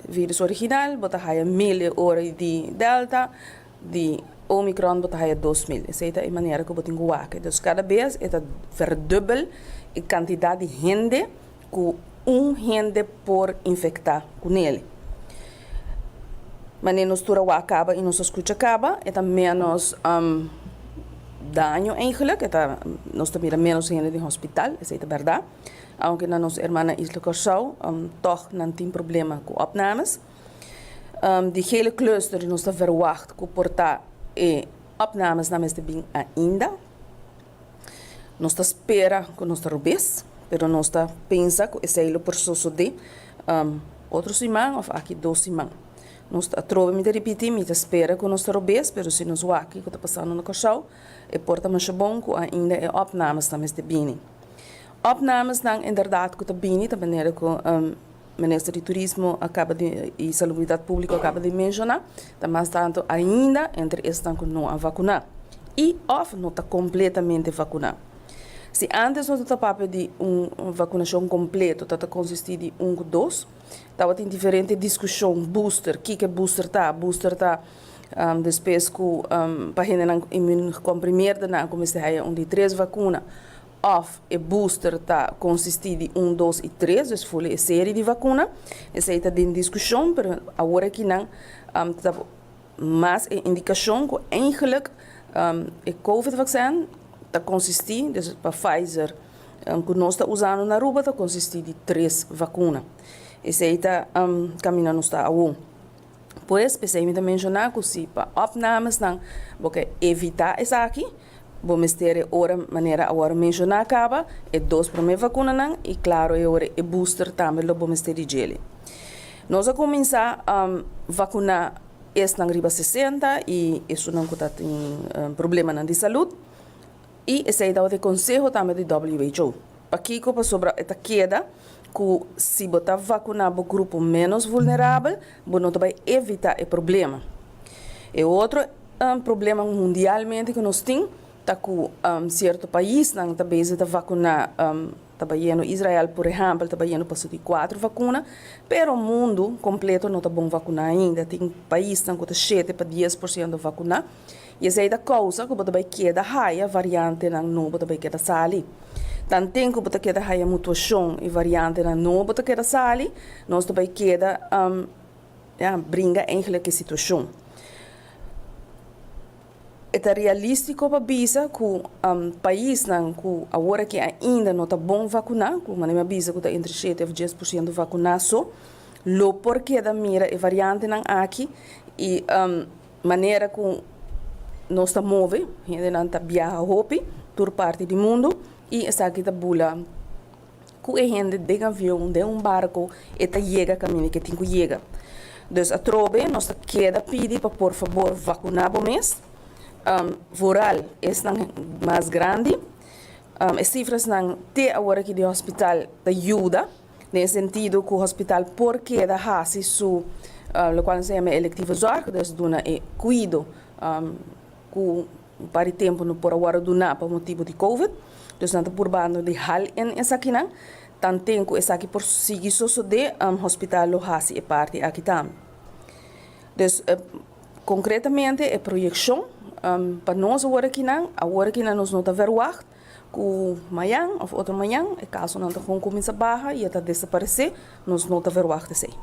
virus original bo ta haya 1000 e ora di Delta, di Omicron bo ta haya 2000. Esey ta e manera cu bo tin cu wak. Dus cada bes e ta verdubbel e cantidad di hende ku un hende por infektá ku nele. Manera nos tur a wak kaba i nos a skucha kaba, e ta ménos daño eigenlijk, e ta nos ta mira ménos hende den hospital, esei ta bèrdat. Aunke na nos hermana isla Kòrsou tòg nan tin problema ku opnames. Di gele cluster nos ta verwagt ku por ta e opnamesnan mester bin ainda. Nos ta spera ku nos ta robes, pero nos ta pensa ku esei lo por sosodé otro siman òf aki dos siman. Nos ta atrobe, mi ta ripití, mi ta spera ku nos ta robes, pero si nos wak kiko ta pasando na Kòrsou, e por ta masha bon ku ainda e òpnamesnan mester bini. Òpnamesnan inderdat ku ta bini ta manera ku Minister di Turismo a kaba di i Salubridat Públiko a kaba di menshoná, ta mas tantu ainda entre esnan ku no a vakuná i òf no ta kompletamente vakuná. Si ántes nos ta papia di un vakunashon kompleto ta ta konsistí di un ku dos, tabatin diferente diskushon, booster, kiko e booster ta, booster ta despues ku pa hendenan immuungekomprimeerdenan ku mester haya un di tres vakuna. Of e booster ta consisti di un, dos y tres, dus fuli e serie di vacuna. Esey ta den discusion, pero awor aki nan ta mas e indicacion cu eigenlijk e covid vaccin ta consisti, dus pa Pfizer cu nos ta usando na Aruba ta consisti di tres vacuna. Esey ta caminda nos ta awor. Pues, p'esei mi ta menshoná ku si pa opnamesnan bo ke evitá esaki, bo mester e ora manera a wòrdu menshoná kaba, e dos promé vakunanan i klaro e ora e booster tambe lo bo mester di djele. Nos a kuminsá vakuná esnan riba 60 i esunnan ku ta tin problemanan di salud i esei tabata e konseho tambe di WHO. Pakiko? Pasobra e ta keda ku si bo ta vakuná bo grupo ménos vulnerabel, bo no ta bai evitá e problema. E otro problema mundialmente ku nos tin ta ku sierto paisnan ta bezig ta vakuná, ta bayendo Israel por ehèmpel ta bayendo pa su di kuater vakuna, pero mundu kompleto no ta bon vakuná ainda. Tin paisnan ku ta shete pa 10% vakuná i esei ta kousa ku bo ta bai keda haya variantenan nobo ta bai keda sali. Tanten ku bo ta keda haya mutuashon i variantenan nobo ta keda sali, nos ta bai keda ya, bringa eigenlijk e situashon. E ta realístiko pa bisa ku paisnan ku awor aki ainda no ta bon vakuná, ku manera mi a bisa ku ta entre 7 òf 10% vakuná so, lo por keda mira e variantenan aki i manera ku nos ta move, hendenan ta biaha hopi tur parti di mundu i esaki ta bula ku e hende den avion, den un barko, e ta yega kaminda ke tin ku yega. Dus atrobe nos ta keda pidi pa por fabor vakuná bo mes, vooral esnan mas grandi. E sifrasnan te awor aki di hospital ta yuda den e sentido ku hospital por keda hasi su. Lokual nos ta yama electieve zorg, dus duna e kuido ku un par di tempu no por a wòrdu duná pa motibu di covid. Dus nan ta purbando di hal in esakinan. Tanten ku esaki por sigui sosodé, hospital lo hasi e parti aki tambe. Dus konkretamente e proyekshon pa nos awor akinan, awor akinan nos no ta verwagt ku mañan òf otro mañan e kasonan ta kon kuminsá baha i e ta desaparesé, nos no ta verwagt esei.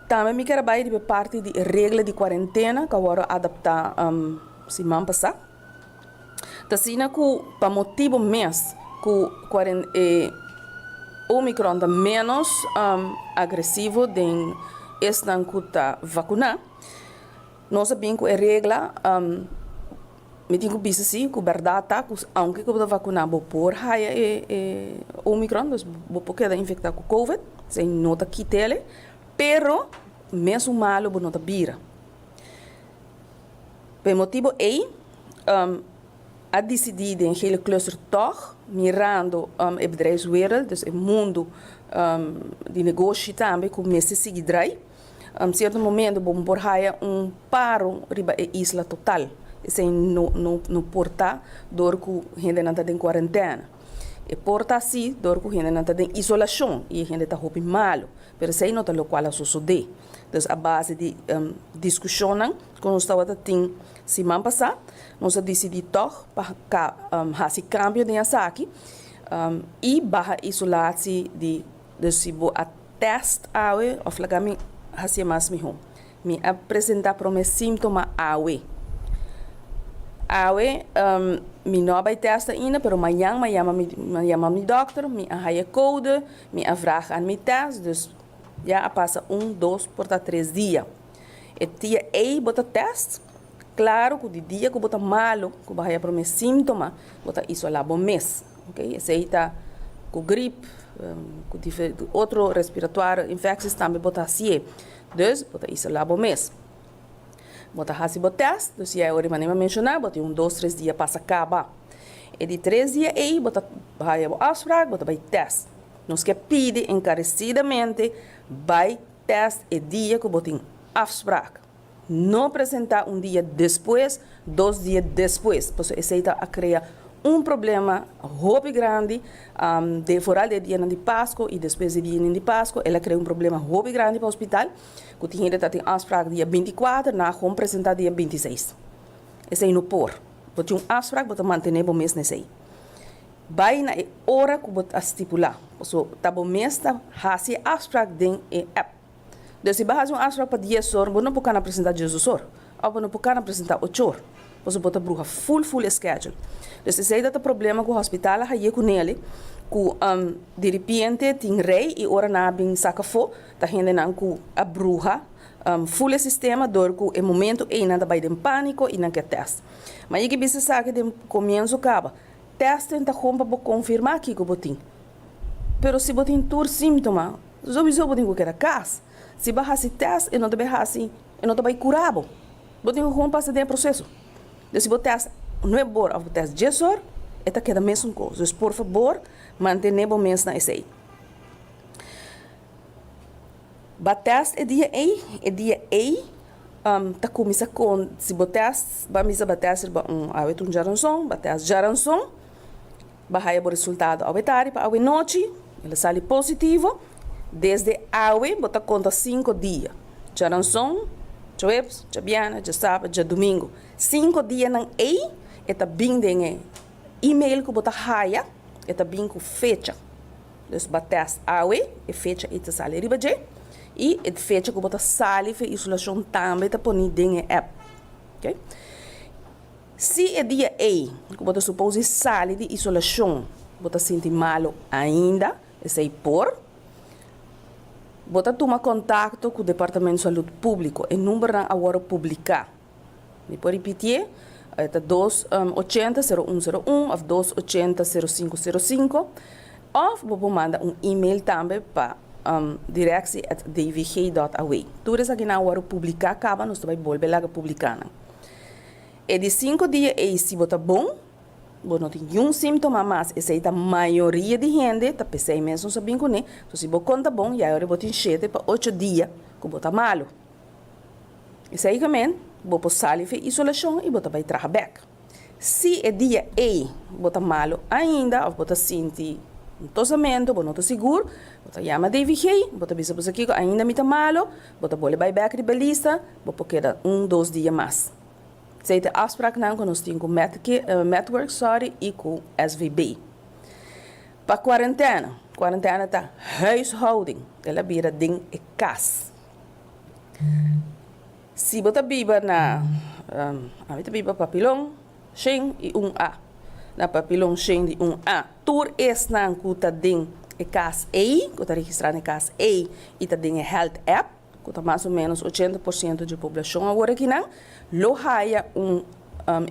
Tambe mi kier a bai riba e parti di e regla di kuarentena ku a wòrdu adaptá siman pasá. Ta asina ku pa motibu mes ku e Omicron ta ménos agresivo den esnan ku ta vakuná, nos a bin ku e regla. Mi tin ku bisa si ku bèrdat ta ku aunke ku bo ta vakuná bo por haya e e Omicron, dus bo por keda infektá ku Covid, esei no ta kit'el, pero mesun malu bo no ta bira. Pa e motibu ei a disidí den gele cluster tòg mirando e bedrijfswereld, dus e mundu di negoshi tambe ku mester sigui drai. Cierto momento bo por haya un paro riba e isla total. Esey no no no por ta door cu hendenan ta den cuarentena. E por ta si door cu hendenan ta den isolacion y e hende ta hopi malo, pero esey no ta locual a sosode. Dus a base di discusionnan cu nos tabata tin siman pasa, nos a dicidi tog pa haci cambio den esaki y baha isolatie di, dus si bo a Test awe of laga mi hacié mas miho. Mi a presenta prome síntoma awe. Awe mi no a bay test ainda pero mañan mi a yama mi a yama mi dokter, mi a haya code, mi a vraag aan mi test dus ya a pasa un, dos por ta tres dia. E dia ey bo ta test, claro cu di dia cu bo ta malo, cu bo haya prome síntoma, bo ta isola bo mes. Ok, esey ta cu grip, cu otro respiratorio infecties tambe bo ta hacié. Dus, bo ta isola bo mes. Bo ta haci bo test, dus ya e ora manera mi a menciona, bo tin un dos, tres dia pasa caba. E di tres dia ey bo ta haya bo afspraak, bo ta bay test. Nos ke pidi encarecidamente bay test e dia cu bo tin afspraak. No presentá un dia despues, dos dia despues, pasobra esei ta a krea un problema hopi grandi, de foral de dianan di Pasco i despues di dianan di Pasco, el a krea un problema hopi grandi pa hospital, ku tin hende ta tin afsprak dia 24, nan a kon presentá dia 26. Esei no por. Bo tin un afsprak, bo ta mantené bo mes na esei. Bai na e ora ku bo ta stipulá, pasobra ta bo mes ta hasi e afsprak den e app. Dus si bo hasi un afsprak pa dies or, bo no por kana presenta diesdos or, of bo no por kana presenta ocho or, pasobra bo ta bruha ful ful e schedule. Dus esei ta ta problema ku hospital a haye ku nele, ku diripiente tin rei i ora nan a bin saka afó, ta hendenan ku a bruha ful e sistema dor ku e momento ei nan ta bai den pániko i nan ke tèst. Ma yigi bisa esaki den komienso kaba, tèsten ta kon pa bo konfirmá kiko bo tin. Pero si bo tin tur síntoma, Souiso bo tin ku keda kas. Si bo a hasi tèst e no ta bai hasi, e no ta bai kura bo. Bo tin ku gewoon pasa den e proseso. Dus si bo tèst nuebe or òf bo tèst dies or, e ta keda mesun kos. Dus por fabor mantené bo mes na esei. Ba tèst e dia ei, e dia ei ta kuminsá kon, si bo tèst, bo a misa bo tèst riba un awe ta un djaranson, bo a tèst djaranson. Bo haya bo resultado awe tardi pa awe nochi, el a sali positivo. Desde awe bo ta konta sinku dia, djaranson, djaweps, djabièrnè, djasabra, djadumingu. Sinku dianan ei e ta bin den e email ku bo ta haya, e ta bin ku fecha. Dus bo a tèst awe, e fecha ei ta sali riba dje i e fecha ku bo ta sali for e isolashon tambe ta poni den e app. Okay. Si e dia ei ku bo ta supos di sali di isolashon bo ta sinti malu ainda, esei por. Bo ta tuma kontakto ku Departamento Salud Públiko. E numbernan a wòrdu publiká. Mi por ripitié, e ta dos ochenta sero un sero un òf dos ochenta sero sinku sero sinku. Òf bo por manda un email tambe pa directie at dvg dòt aw. Tur esakinan a wòrdu publiká kaba, nos ta bai bolbe laga publiká nan. E di sinku dia ei si bo ta bon, bo no tin niun símptoma mas, esei ta mayoria di hende, ta p'esei mes nos a bin kuné, so si bo konta bon ya ora bo tin shete pa ocho dia ku bo ta malu. Esei ke men bo por sali for isolashon i bo ta bai traha bèk. Si e dia ei bo ta malu ainda òf bo ta sinti un tosamentu, bo no ta sigur, bo ta yama DVG, bo ta bisa bo sa kiko ainda mi ta malu, bo ta bole bai bèk riba e lista, bo por keda un dos dia mas. Esei ta e afspraknan ku nos tin ku Medworks sorry i ku SVB. Pa kuarentena, kuarentena ta huishouding, el a bira den e kas. Si bo ta biba na, ami ta biba Papilon shen i un A. Na Papilon shen di un A, tur esnan ku ta den e kas ei, ku ta registrá na e kas ei i ta den e health app, ku ta mas o ménos 80% dje poblashon awor akinan, lo haya un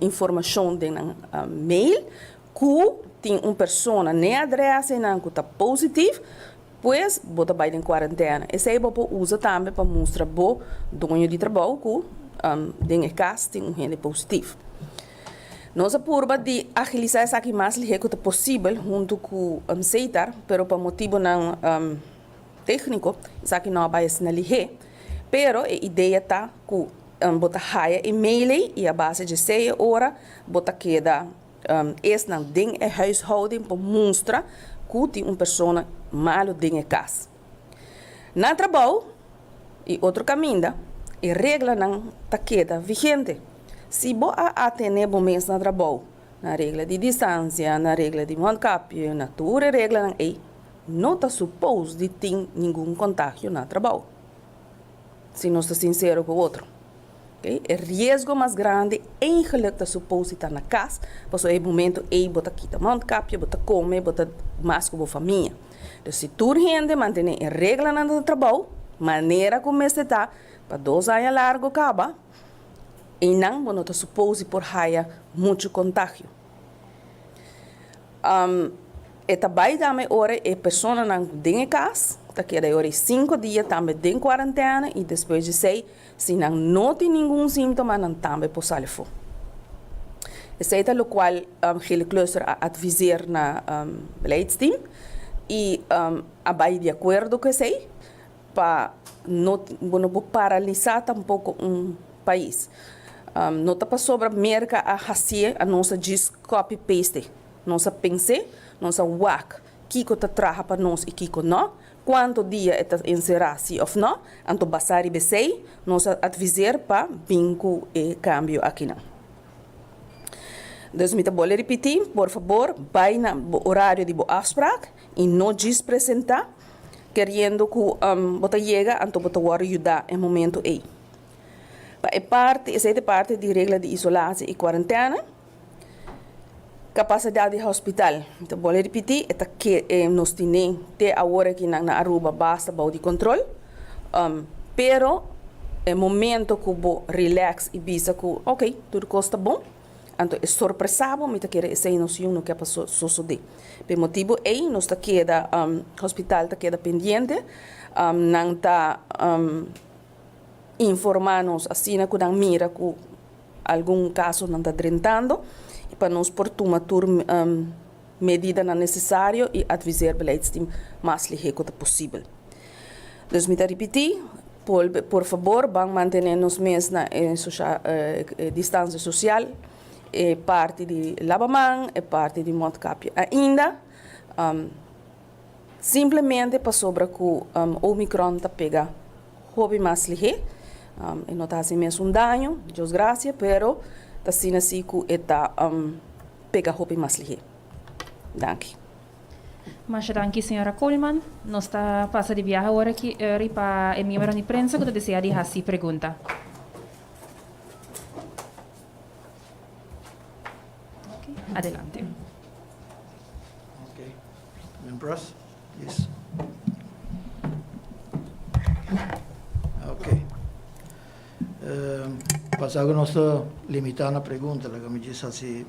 informashon den nan mail ku tin un persona n'e adrès einan ku ta positif, Pues, bo ta bai den kuarentena. Esei bo por usa tambe pa mustra bo doño di trabou ku den e kas tin un hende positif. Nos a purba di agilisá esaki mas lihé ku ta posibel huntu ku Seitar, pero pa motibunan tékniko esaki no a bai asina lihé. Pero e idea ta ku bo ta haya e mail ei i a base dje esei e ora bo ta keda Esnan den e huishouding por mustra ku tin un persona malu den e kas. Na trabou i otro kaminda, e reglanan ta keda vigente. Si bo a atené bo mes na trabou, na regla di distansia, na regla di mondkapje, na tur e reglanan ei, no ta supos di tin ningun kontagio na trabou, si nos ta sinsero ku otro. E riesgo mas grandi eigenlijk ta suppose ta na cas, pasobra e momento ey bo ta kita mondkapje, bo ta come, bo ta mas cu bo famia. Dus si tur hende mantene e reglanan di trabou manera cu mester ta pa dos aña largo caba, eynan bo no ta suppose por haya mucho contagio. E ta bai tambe ora e personanan den e cas ta keda e ora e cinco dia tambe den cuarentena y despues di esey Si nan no tin ningun síntoma nan tambe por sali afó. Esei ta lokual Gele Cluster a adviseer na beleidsteam i a bai di akuerdo ku esei pa no bo no por paralisá tampoko un pais. No ta pasobra Merka a hasié a nos a djis copy paste. Nos a pens'é, nos a wak kiko ta traha pa nos i kiko no. Cuanto dia e ta encerá si of no, anto basá riba esey nos a adviseer pa bin cu e cambio akinan. Dus mi ta bole ripiti, por fabor bay na bo horario di bo afspraak y no djis presenta keriendo cu bo ta yega anto bo ta wordo yuda e momento ey. Pa e parti, esey ta e parti di regla di isolatie y cuarentena. Kapasidat di hospital, mi ta bolbe ripití, e ta ke nos tine te awor aki nan na Aruba basta bou di kontrol, pero e momento ku bo relax i bisa ku ok tur kos ta bon, anto e sorpresa bo, mi ta kere esei nos yu no ke pa sosodé. P'e motibu ei nos ta keda, hospital ta keda pendiente, nan ta informá nos asina ku nan mira ku. Algun kasonan ta drentando i pa nos por tuma tur medidanan nesesario i adviseer beleidsteam mas lihé ku ta posibel. Dus mi ta ripití, por fabor ban mantené nos mes na e distansia sosial, e parti di laba man, e parti di mondkapje ainda, simplemente pasobra ku Omicron ta pega hopi mas lihé. E no ta hasi mesun daño, Dios gracia, pero ta asina si ku e ta pega hopi mas lihé. Danki. Masha danki señora Koolman. Nos ta pasa di biaha awor aki eri pa e miembronan di prensa ku ta desea di hasi pregunta. Adelante. Okay. Members, please. Okay. Uh, pasá ku nos ta limitá na pregunta, laga mi djis hasi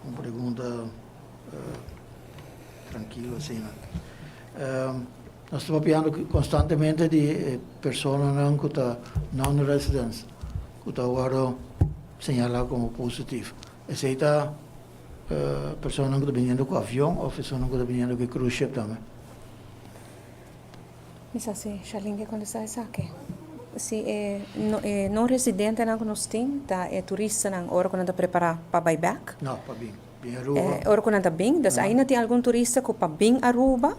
un pregunta uh, trankilo asina. Uh, nos ta papiando konstantemente di eh, personanan ku ta non-residents, ku ta wòrdu señalá komo positief. Esei ta. personanan ku ta biniendo ku avion òf esunnan ku ta biniendo ku e cruise ship tambe? Mi sa si Charlene ke kontestá esaki. Si e e no residentenan ku nos tin ta e turistanan ora ku nan ta prepará pa bai bèk. No, pa bin. Bin Aruba. Ora ku nan ta bin. Dus ainda tin algun turista ku pa bin Aruba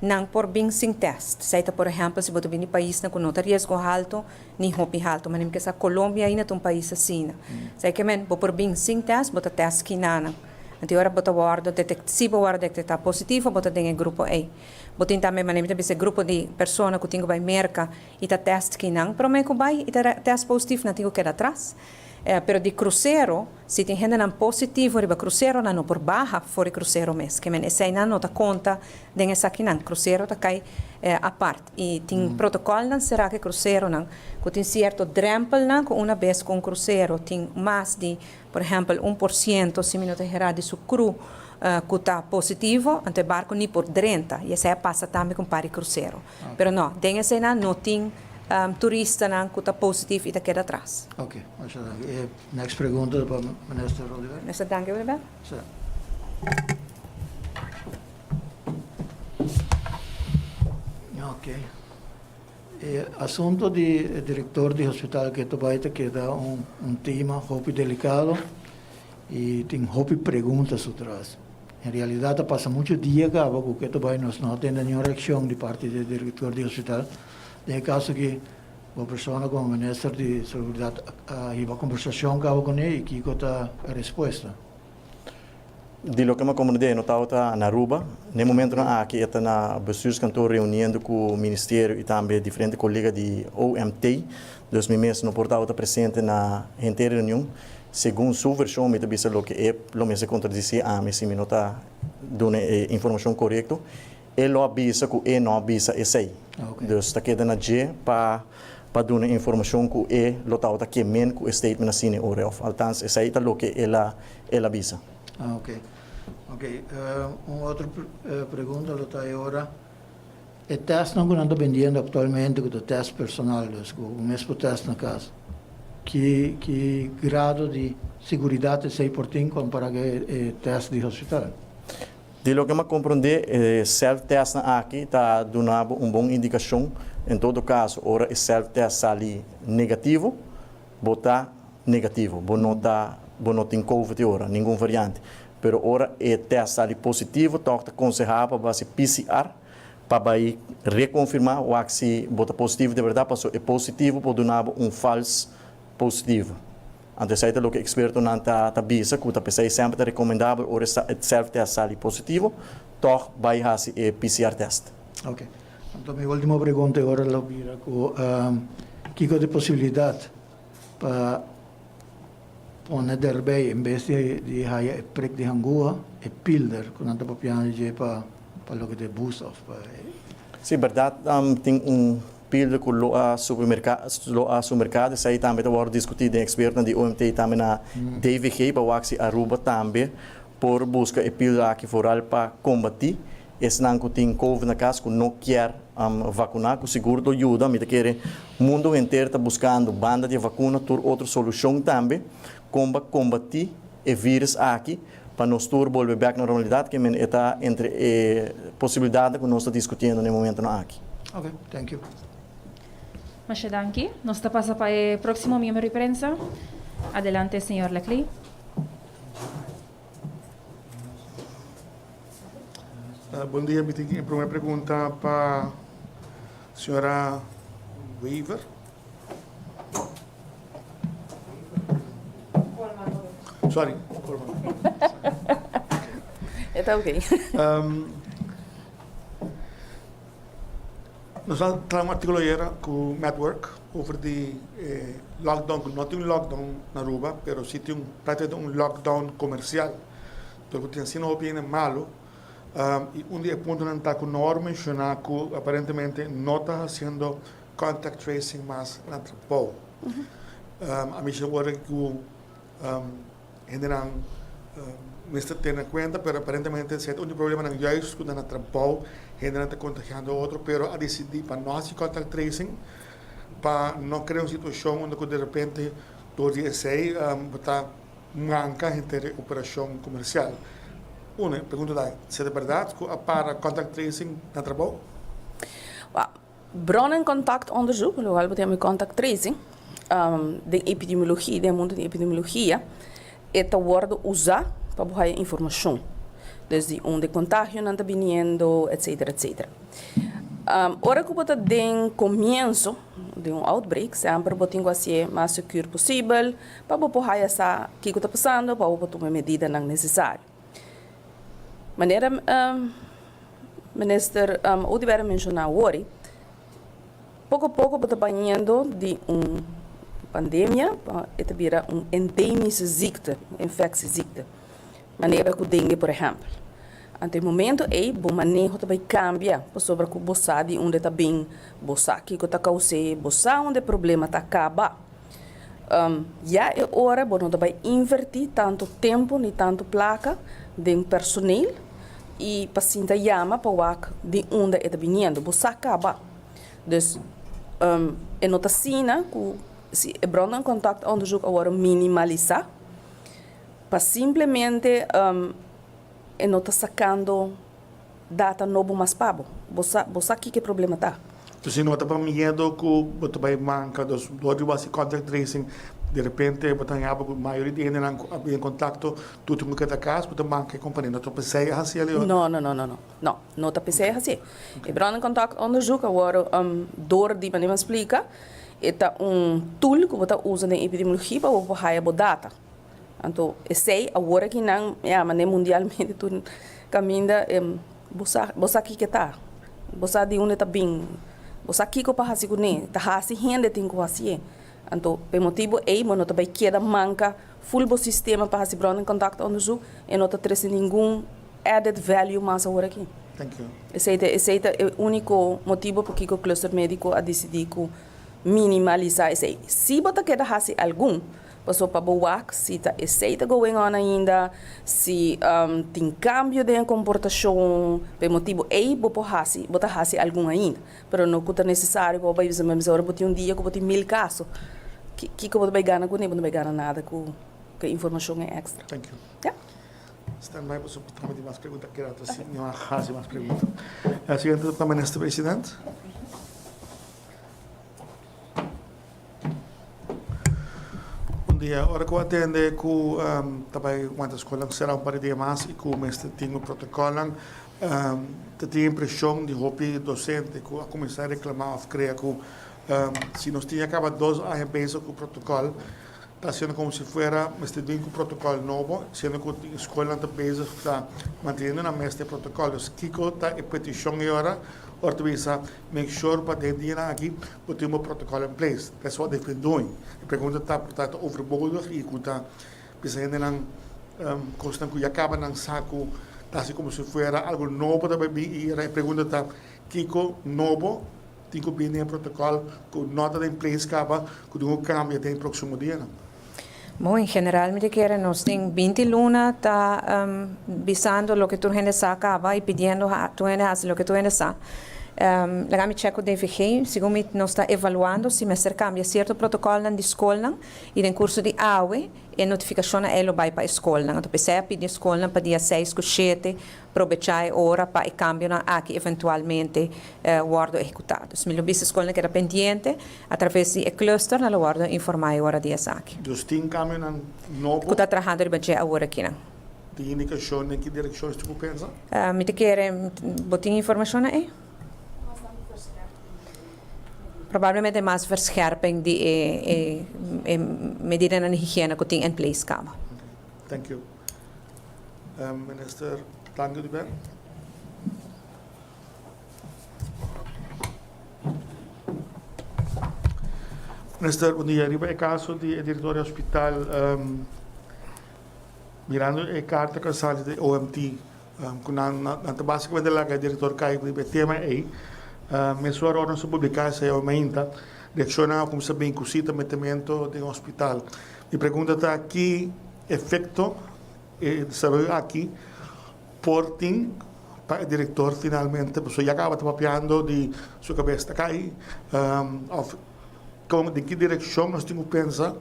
nan por bin sin tèst. Esei ta por ehèmpel si bo ta bin di paisnan ku no ta riesgo haltu ni hopi haltu. Manera mi ke sa Colombia ainda ta un pais asina. Esei ke men bo por bin sin tèst, bo ta tèst kinanan. Anto e ora bo ta wòrdu detèkt, si bo wòrdu detektá positivo bo ta den e grupo ei. Bo tin tambe manera mi ta bisa e grupo di persona ku tin ku bai Merka i ta tèst kinan promé ku bai i ta tèst positivo nan tin ku keda atras. Pero di krusero si tin hendenan positivo riba krusero nan no por baha for di krusero mes. Ke men eseinan no ta konta den esakinan. Krusero ta kai apart i tin protokòlnan será ku e kruseronan ku tin sierto drèmpelnan ku una bes ku un krusero tin mas di Por ehèmpel, 1% si mi no ta herá di su kru ku ta positivo, anto e barku ni por drenta. I esei a pasa tambe ku un par di krusero. Pero no, den eseinan no tin turistanan ku ta positivo i ta keda atras. Ok, masha danki. E next pregunta ta pa Minister Oduber. Minister Danki Oduber. Sí. Ok. E asunto di e director di hospital ke ta bai ta keda un tema hopi delicado y tin hopi pregunta su tras. En realidad a pasa mucho dia caba cu ke ta bai nos no a tende niun reaccion di parti di e director di hospital. Den e caso aki bo persona como minister di salubridad a hiba conversacion caba cune y kico ta e respuesta? Di loke mi a komprendé no tabata na Aruba. Na e momentonan aki e ta na bestuurskantoor reuniendo ku ministerio i tambe diferente kolega di OMT. Dus mi mes no por tabata presente na henter reunion. Segun su vershon mi ta bisa loke e lo mester kontradisí ami si mi no ta duna e informashon korekto. E lo a bisa ku e no a bisa esei. Dus ta keda na dje pa pa duna informashon ku e lo tabata ke men ku e statement asina e ora òf altans esei ta loke el a el a bisa. Ah ok. Ok, un otro pregunta lo ta e ora, e testnan ku nan ta bendiendo aktualmente ku ta test personal, dus ku bo mes por test na kas, ki ki grado di seguridat esei por tin kompara ku e test di hospital? Di loke mi a komprondé, e self-testnan aki ta duna bo un bon indikashon. En todo kaso, ora e self-test sali negativo, bo ta negativo, bo no ta, bo no tin covid e ora, ningun variante. Pero ora e test sali positivo, tòg ta konsehá pa bo hasi PCR pa bai rekonfirmá wak si bo ta positivo di bèrdat, pasobra e positivo por duna bo un fals positivo. Anto esei ta loke ekspertonan ta ta bisa ku ta p'esei semper ta rekomendabel ora e self test sali positivo, tòg bai hasi e PCR test. Ok. Anto mi ultimo pregunta e ora lo bira ku kiko ta e posibilidat pa pone derbei en bes di di haya e prik di hangua e pilder ku nan ta papiando di dje pa pa loke ta e boost òf pa e. Si bèrdat tin un Pilder ku lo a supermerka lo a su merkado esei tambe ta wòrdu diskutí den ekspertonan di OMT i tambe na DVG pa wak si Aruba tambe por buska e pilder aki foral pa kombatí esnan ku tin covid na kas ku no kier vakuná ku sigur lo yuda. Mi ta kere mundu henter ta buskando banda di e vakuna tur otro solushon tambe kon pa kombatí e virus aki pa nos tur bolbe bek na normalidat ke men e ta entre e posibilidatnan ku nos ta diskutiendo na e momentonan aki. Ok, thank you. Masha danki. Nos ta pasa pa e proximo miembro di prensa. Adelante, señor Laclay. Bon dia, mi tin e prome pregunta pa señora Wever. Sorry, Koolman. E ta oké. Nos a traha un artíkulo ayera ku Network over di e lockdown ku no tin un lockdown na Aruba pero si tin un práktikamente un lockdown komersial dor ku tin asina hopi hende malu i un di e puntonan ta ku no a menshoná ku aparentemente no ta hasiendo contact tracing mas na trabou. A mi ora ku hendenan mester tene kuenta pero aparentemente esei ta un di problemanan juist ku nan na trabou hendenan ta kontagiando otro pero a disidí pa no hasi contact tracing pa no krea un situashon unda ku derepente dor di esei bo ta manka henter e operashon komersial. Uno, e pregunta ta, si ta berdad cu a para contact tracing na trabou? Wel, bron en contactonderzoek, locual bo ta yama contact tracing, den epidemiologia, den mundo di epidemiologia, e ta wordo usa pa bo haya informacion. Dus di unda e contagionan ta biniendo, etcetera, etcetera. Ora cu bo ta den comienso di un outbreak, semper bo tin cu hacié mas secur posibel pa bo por haya sa kico ta pasando, pa bo por tuma e medidanan necesario. Manera Minister Oduber a menciona awor, poco poco bo ta bayendo di un pandemia pa e ta bira un endemische ziekte, un infectieziekte. Manera ku dengue por ehèmpel. Anto e momento ei bo maneho ta bai kambia pasobra ku bo sa di unda e ta bin, bo sa kiko ta kous'é, bo sa unda e problema ta kaba. Ya e ora bo no ta bai invertí tantu tempu ni tantu plaka den personeel i pa sinta yama pa wak di unda e ta biniendo. Bo sa kaba. Dus e no ta asina ku si e bron en contactonderzoek a wòrdu minimalisá. Pa simplemente e no ta sacando data nobo mas pa bo. Bo sa, bo sa kiko e problema ta. Entonces no ta pa miedo cu bo ta bay manca, dus door di bo haci contact tracing, de repente bo ta haña bo cu mayoria di hendenan cu a bin en contacto tur tin cu keda cas, bo ta manca e compania. No ta pesey a haci el? No, no, no, no, no. No, no ta pesey a haci. E bron contact onderzoek a worde door di manera mi a splica, e ta un tool cu bo ta usa den epidemiologia pa bo por haya bo data. Anto esei awor aki nan ya manera mundialmente tur kaminda bo sa bo sa kiko ta, bo sa di unda ta bin, bo sa kiko pa hasi kuné, ta hasi hende tin ku hasié. Anto p'e motibu ei bo no ta bai keda manka ful bo sistema pa hasi bron en contactonderzoek e no ta trese ningun added value mas awor aki. Thank you. Esei ta esei ta e úniko motibu pakiko Cluster Médiko a disidí ku minimalisá esei. Si bo ta keda hasi algun Paso pa bo wak si ta esey ta going on ainda, si tin cambio den e comportacion, pa e motibo ey bo por haci, bo ta haci algun ainda. Pero no cu ta necesario pa bo bay bisa, mester ora bo tin un dia cu bo tin mil caso, kico bo ta bay gana cune? Bo no bay gana nada cu e informacion e extra. Thank you. Ya. Stand by pasobra bo tin mas pregunta aki rato si mi a haci mas pregunta. E siguiente ta pa Minister President. Bon dia. Ora ku atende ku ta bai wanta skolnan sera un par di dia mas i ku mester tin un protokolnan, ta tin impreshon di hopi dosente ku a kuminsá reklamá òf krea ku si nos tin ya kaba dos aña bezig ku protokòl, ta hasiendo komo si fuera mester bin ku protokòl nobo, siendo ku tin skolnan ta bezig ta manteniendo nan mes den protokòl. Dus kiko ta e petishon ei ora? Ora ta bisa make sure pa den dianan aki bo tin bo protokòl in place. That's what they've been doing. E pregunta ta ku ta overbodig i ku ta bisa hendenan kosnan ku ya kaba nan sa ku ta hasi komo si fuera algu nobo ta bai bin i e pregunta ta kiko nobo Tin ku bini e protokòl ku no ta den place kaba ku tin ku kambia den e próksimo dianan. Bon, en general mi ta kere nos tin binti luna ta bisando loke tur hende sa kaba i pidiendo tur hende hasi loke tur hende sa. Laga mi chèk ku DVG, segun mi nos ta evaluando si mester kambia sierto protokòlnan di skolnan i den kurso di awe e notifikashonnan ei lo bai pa e skolnan. Anto p'esei a pidi e skolnan pa dia seis ku shete Probechá e ora pa e kambionan aki eventualmente wòrdu ehekutá. Dus mi lo bisa skolnan keda pendiente atraves di e cluster nan lo wòrdu informá e ora di esaki. Dus tin kambionan nobo? Ku ta trahando riba dje awor akinan. Tin indikashon den ki direkshon esaki ku pensa? Mi ta kere bo tin informashonnan ei? Probablemente mas verscherping di e e medidanan di higiena ku tin en place kaba. Thank you. Minister Tangui Oduber. Minister, bon dia. Riba e caso di e director di hospital, mirando e carta cu a sali di OMT, cu nan nan ta basicamente laga e director cay riba e tema ey, mesora ora nan su publica esey awe mainta, reaccionnan a cuminsa bin cu si ta metemento den hospital. Mi pregunta ta ki efecto e desaroyo aki por tin pa e director finalmente, pasobra ya caba ta papiando di su cabes ta cay, of con den ki direccion nos tin cu pensa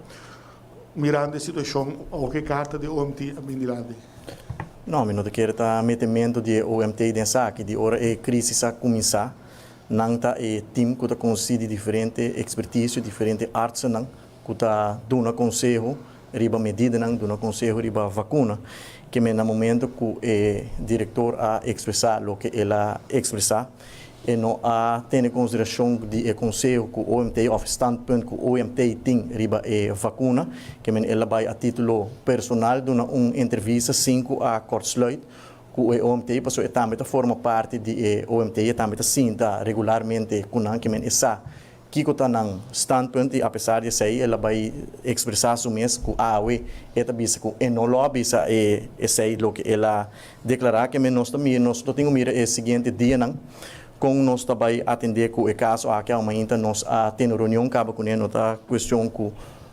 mirando e situacion awo cu e carta di OMT a bin dilanti. No, mi no ta kere ta metemento di e OMT den esaki. Di ora e crisis a cuminsa, nan ta e team cu ta consisti di diferente experticio, diferente artsennan cu ta duna conseho riba medidanan, duna conseho riba vacuna. Ke men na momento cu e director a expresa loke el a expresa, e no a tene consideracion di e conseho cu OMT of e standpunt cu OMT tin riba e vacuna. Ke men el a bay a titulo personal duna un entrevista sin cu a kortsluit cu e OMT, pasobra e tambe ta forma parti di e OMT, e tambe ta sinta regularmente cu nan, ke men e sa Kiko ta nan standpunt i apesar di esei el a bai ekspresá su mes ku awe e ta bisa ku e no lo a bisa e esei loke el a deklará ke men nos ta mira nos lo tin ku mira e siguiente dianan kon nos ta bai atendé ku e kaso aki awe mainta nos a tene reunion kaba kuné no ta kuestion ku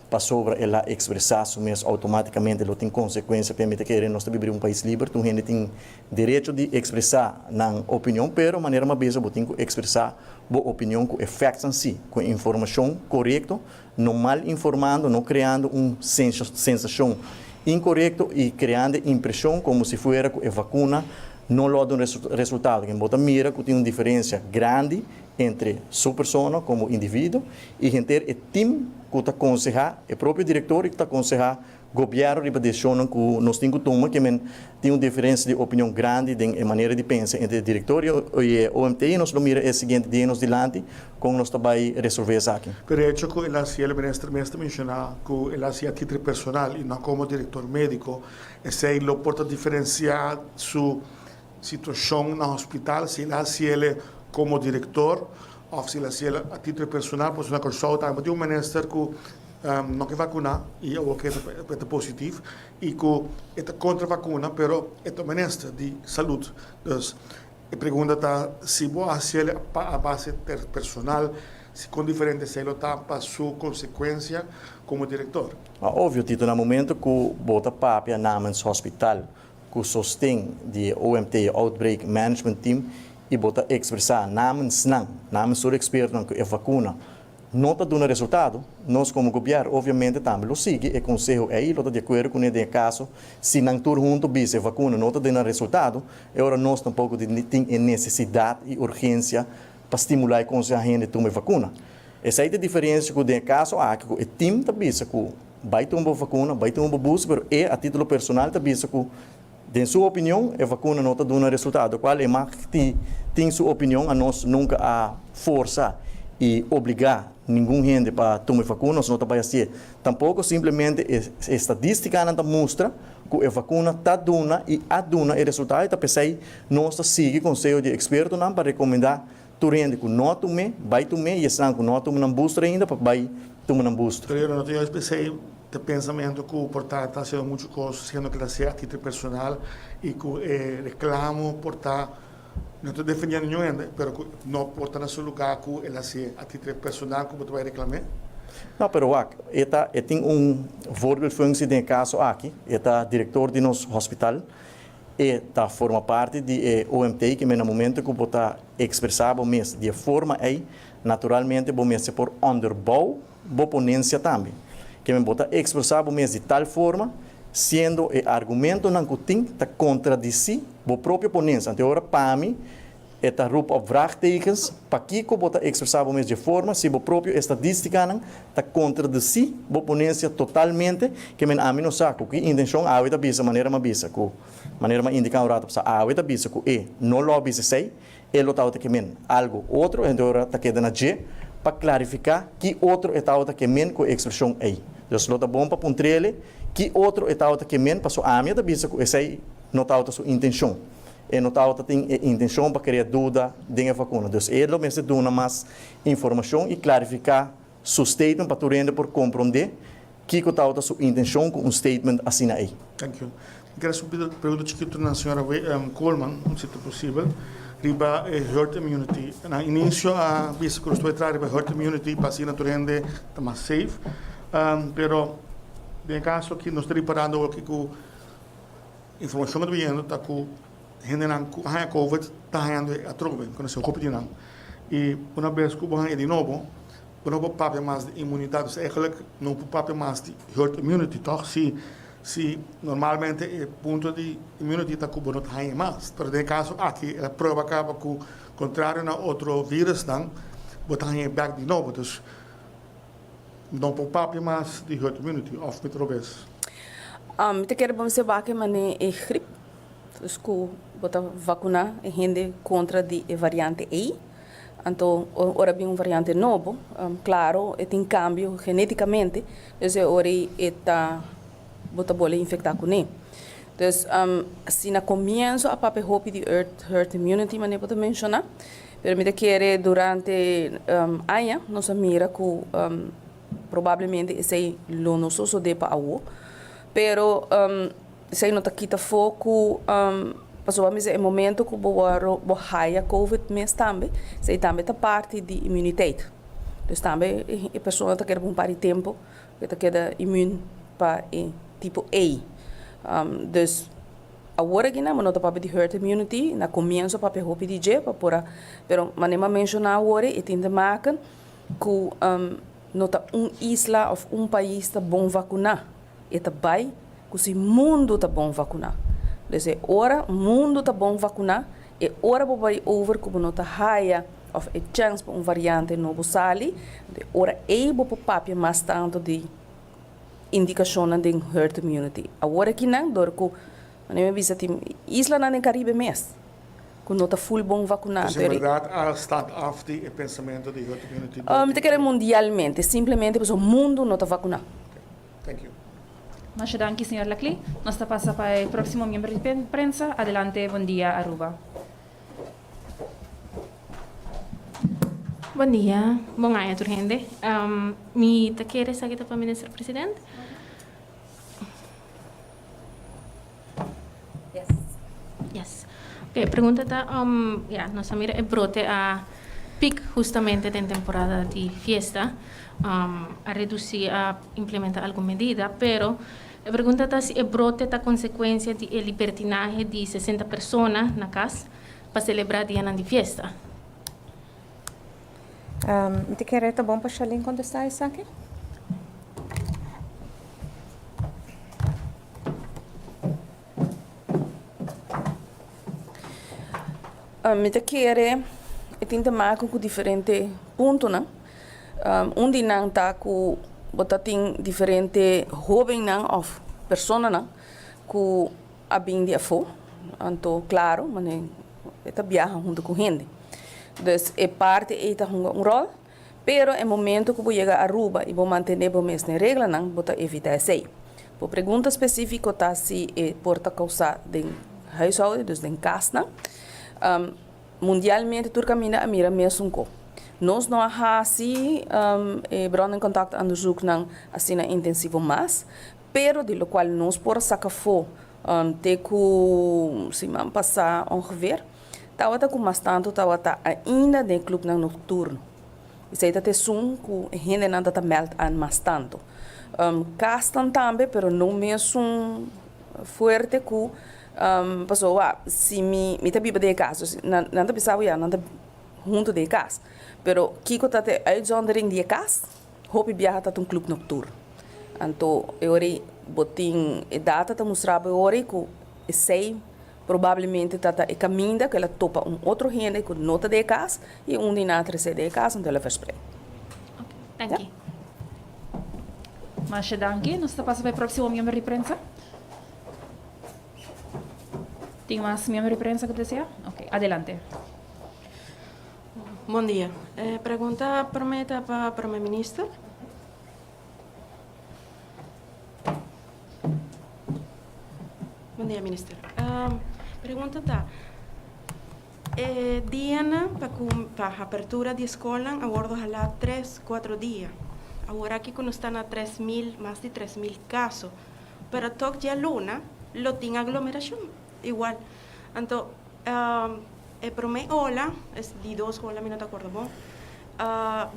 pasobra el a ekspresá su mes outomátikamente lo tin konsekuensia p'e mi ta kere nos ta biba den un pais liber tur hende tin Derecho di ekspresá nan opinion, pero manera m'a bisa bo tin ku ekspresá bo opinion ku e facts si, ku e informashon korekto, no mal informando, no kreando un sensashon inkorekto i kreando e impreshon komo si fuera ku e vakuna no lo a duna resultado. Bo ta mira ku tin un diferensia grandi entre su persona komo individuo i henter e tim ku ta konsehá e propio direktor i ku ta konsehá Gobièrnu riba desishonnan ku nos tin ku tuma ke men tin un diferensia di opinion grandi den e manera di pensa entre e direktorio i e OMT i nos lo mira e siguiente dia nos dilanti kon nos ta bai resolve esaki. Pero e hecho ku el a hasi el minister mes ta menshoná ku el a hasi a título personal i no komo direktor médiko, esei lo por ta diferensiá su situashon na hospital si el a hasi el komo direktor òf si el a hasi el a título personal pasobra na Kòrsou tambe tin un minister ku No ke vakuna i awor ke e ta positif i ku e ta kontra vakuna pero e ta minister di salud. Dus e pregunta ta si bo a hasiel a base personal si kon diferente esei lo ta pa su konsekuensia komo direktor. Obvio Tito na momento ku bo ta papia namens hospital ku sosten di e OMT, Outbreak Management Team, i bo ta ekspresá namens nan, namens tur ekspertonan ku e vakuna no ta duna resultado, nos komo gobièrnu obviamente tambe lo sigui e konseho ei i lo ta di akuerdo kuné den e kaso si nan tur huntu bisa e vakuna no ta duna resultado, e ora nos tampoko tin e nesesidat i urgensia pa stimulá i konsehá hende tuma e vakuna. Esei ta e diferensia ku den e kaso aki ku e tim ta bisa ku bai tuma bo vakuna, bai tuma bo booster, pero e a titulo personal ta bisa ku den su opinion e vakuna no ta duna resultado, kual e mag tin su opinion, anos nunka a forsa i obligá ningun hende pa tuma e vakuna, nos no ta bai hasié tampoko, simplemente e estadístikanan ta mustra ku e vakuna ta duna i a duna e resultado i ta p'esei nos ta sigui konseho di ekspertonan pa rekomendá tur hende ku no a tum'é bai tum'é i esnan ku no a tuma nan booster ainda pa bai tuma nan booster. Pero no ta juist p'esei ta pensamentu ku por ta ta hasiendo muchu kos siendo ku ta hasié a título personal i ku e reklamo por ta no ta defendiendo niun hende pero ku no por ta na su lugá ku el hasié a título personal ku bo ta bai reklam'é. No, pero wak, e ta e tin un voorbeeldfunctie den e kaso aki, e ta direktor di nos hospital, e ta forma parti di e OMT ke men na momento ku bo ta ekspresá bo mes di e forma ei, naturalmente bo mester por onderbouw bo ponencia tambe. Ke men bo ta ekspresá bo mes di tal forma, siendo e argumentonan ku tin ta kontradisí bo propio ponencia. Anto e ora pa mi e ta roep op vraagtekens, pakiko bo ta ekspresá bo mes dje forma si bo propio estadístikanan ta kontradisí bo ponencia totalmente? Ke men ami no sa ku ki intenshon awe ta bisa manera m'a bisa ku manera m'a indiká un rato pasá awe ta bisa ku e no lo a bisa esei. E lo tabata ke men algu otro, hende ora ta keda na dje pa klarifiká ki otro e tabata ke men ku e ekspreshon ei. Dus lo ta bon pa puntr'ele ki otro e tabata ke men, paso ami a ta bisa ku esei no tabata su intenshon. E no tabata tin e intenshon pa krea duda den e vakuna. Dus e lo mester duna mas informashon i klarifiká su statement pa tur hende por komprondé kiko tabata su intenshon ku un statement asina ei. Thank you. Mi ker hasi un pregunta chikitu na señora Koolman, si ta posibel, riba e herd immunity. Na inicio a bisa ku nos ta bai traha riba herd immunity pa asina tur hende ta mas safe. Pero den e kaso aki nos ta riparando awor ku informashon ku ta biniendo ta ku hendenan ku a haña covid ta hañando e atrobe, ku nos hopi di nan. I una bes ku bo haña di nobo, bo no por papia mas di inmunidat. Dus eigenlijk no por papia mas di herd immunity, tòg? Si. Si normalmente e punto di immunity ta ku bo no ta haña mas, pero den e kaso aki el a prueba kaba ku kontrario na otro virusnan bo ta haña e bèk di nobo. Dus no por papia mas di herd immunity òf mi ta robes? Mi ta kere bo mester wak e manera e grip, dus ku bo ta vakuná e hende kontra di e variante ei. Anto ora bin un variante nobo, klaro e tin kambio genétikamente, dus e ora ei e ta bo ta bole infektá kuné. Dus si na komienso a papia hopi di herd immunity manera bo ta menshoná, pero mi ta kere durante aña nos a mira ku probablemente esei lo no sosodé pa awo, pero Esei no ta kita afó ku pasobra mi bisa e momento ku bo wòrdu bo haya covid mes tambe, esei tambe ta parti di immuniteit. Dus tambe e persona ta keda pa un par di tempu e ta keda immuun pa e tipo ei. Dus awor aki nan bo no ta papia di herd immunity, na komienso a papia hopi di dje pa por a, pero manera mi a menshoná awor e tin te maken ku no ta un isla òf un pais ta bon vakuná. E ta bai ku si mundu ta bon vakuná. Dus e ora mundu ta bon vakuná, e ora bo bai over ku bo no ta haya òf e chèns pa un variante nobo sali, e ora ei bo por papia mas tantu di indikashonnan den herd immunity. Awor akinan dor ku manera mi a bisa tin islanan den Karibe mes ku no ta ful bon vakuná. Dus en bèrdat a start af di e pensamentu di herd immunity. Mi ta kere mundialmente, simplemente pasobra mundu no ta vakuná. Thank you. Masha danki señor Laclé. Nos ta pasa pa e proximo miembro di prensa. Adelante Bon Dia Aruba. Bon dia, bon aña tur hende. Mi ta kere esaki ta pa Minister President. Yes. Yes. Ok, pregunta ta, ya, nos a mira e brote a piek justamente den temporada di fiesta. A reduci, a implementa algun medida, pero e pregunta ta si e brote ta consecuencia di e libertinahe di 60 persona na cas pa celebra dianan di fiesta. Mi ta kere ta bon pa Shalin contesta esaki. Mi ta kere e tin te maken ku diferente puntonan. Un di nan ta ku bo ta tin diferente hóbennan òf personanan ku a bin di afó. Anto klaro manera e ta biaha huntu ku hende. Dus e parti ei ta hunga un ròl. Pero e momento ku bo yega Aruba i bo mantené bo mes den reglanan, bo ta evitá esei. Bo pregunta spesífiko ta si e por ta kousá den huishouden, dus den kasnan. Mundialmente tur kaminda a mira mesun ko. Nos no a hasi e bron en contacto onderzoeknan asina intensivo mas, pero di lokual nos por a saka afó te ku siman pasá ongeveer, Tabata ku mas tantu tabata ainda den klupnan nokturno. Esei ta tesun ku e hendenan ta ta mèld aan mas tantu. Kasnan tambe, pero no mesun fuerte ku pasobra si mi mi ta biba den e kas, dus nan nan ta bisa bo ya nan ta huntu den e kas. Pero kiko ta e uitzondering di e kas? Hopi biaha ta ta un klup nokturno. Anto e ora ei bo tin e data ta mustra bo e ora ei ku esei Probablemente ta ta e caminda cu el a topa un otro hende cu no ta den e cas y un di nan a trece den e cas anto el a verspreid. Ok, danki. Masha danki. Nos ta pasa pa e proximo miembro di prensa. Tin mas miembro di prensa cu desea? Ok, adelante. Bon dia. E pregunta prome ta pa Prome Minister. Bon dia minister. Pregunta ta, e dianan pa ku pa apertura di skolnan a wordo halá tres, kuatro dia. Aworaki ku nos ta na 3000, mas di 3000 kaso, pero tok djaluna lo tin aglomerashon igual. Anto e promé ola, es di dos ola mi no ta akorda bon,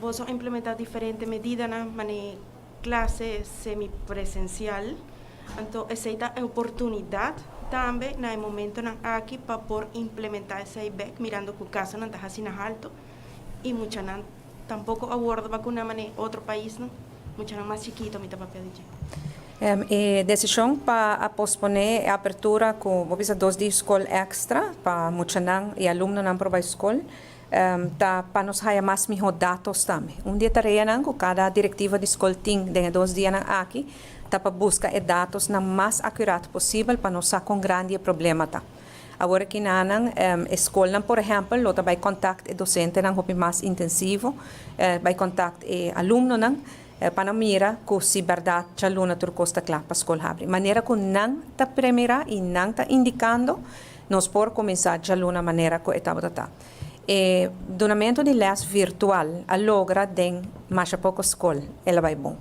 boso a implementá diferente medidanan manera Clase semipresencial, anto esey ta e oportunidad tambe na e momentonan aki pa por implementa esey bek mirando cu casonan ta haci na halto y muchanan tampoco a wordo vacuna mane otro paisnan, muchanan mas chikito mi ta papia di dje. E desishon pa a posponé e apertura ku bo bisa dos dia skol èkstra pa muchanan i alumnonan por bai skol ta pa nos haya mas mihó datos tambe. Un di e tareanan ku kada direktiva di skol tin den e dos dianan aki ta pa buska e datosnan mas akurat posibel pa nos sa kon grandi e problema ta. Awor aki nanan e skolnan por ehèmpel lo ta bai kontakt e dosentenan hopi mas intensivo, bai kontakt e alumnonan pa nan mira ku si bèrdat djaluna tur kos ta kla pa skol habri. Manera ku nan ta premirá i nan ta indikando nos por kuminsá djaluna manera ku e tabata ta. E dunamentu di lès virtual a logra den masha poko skol el a bai bon.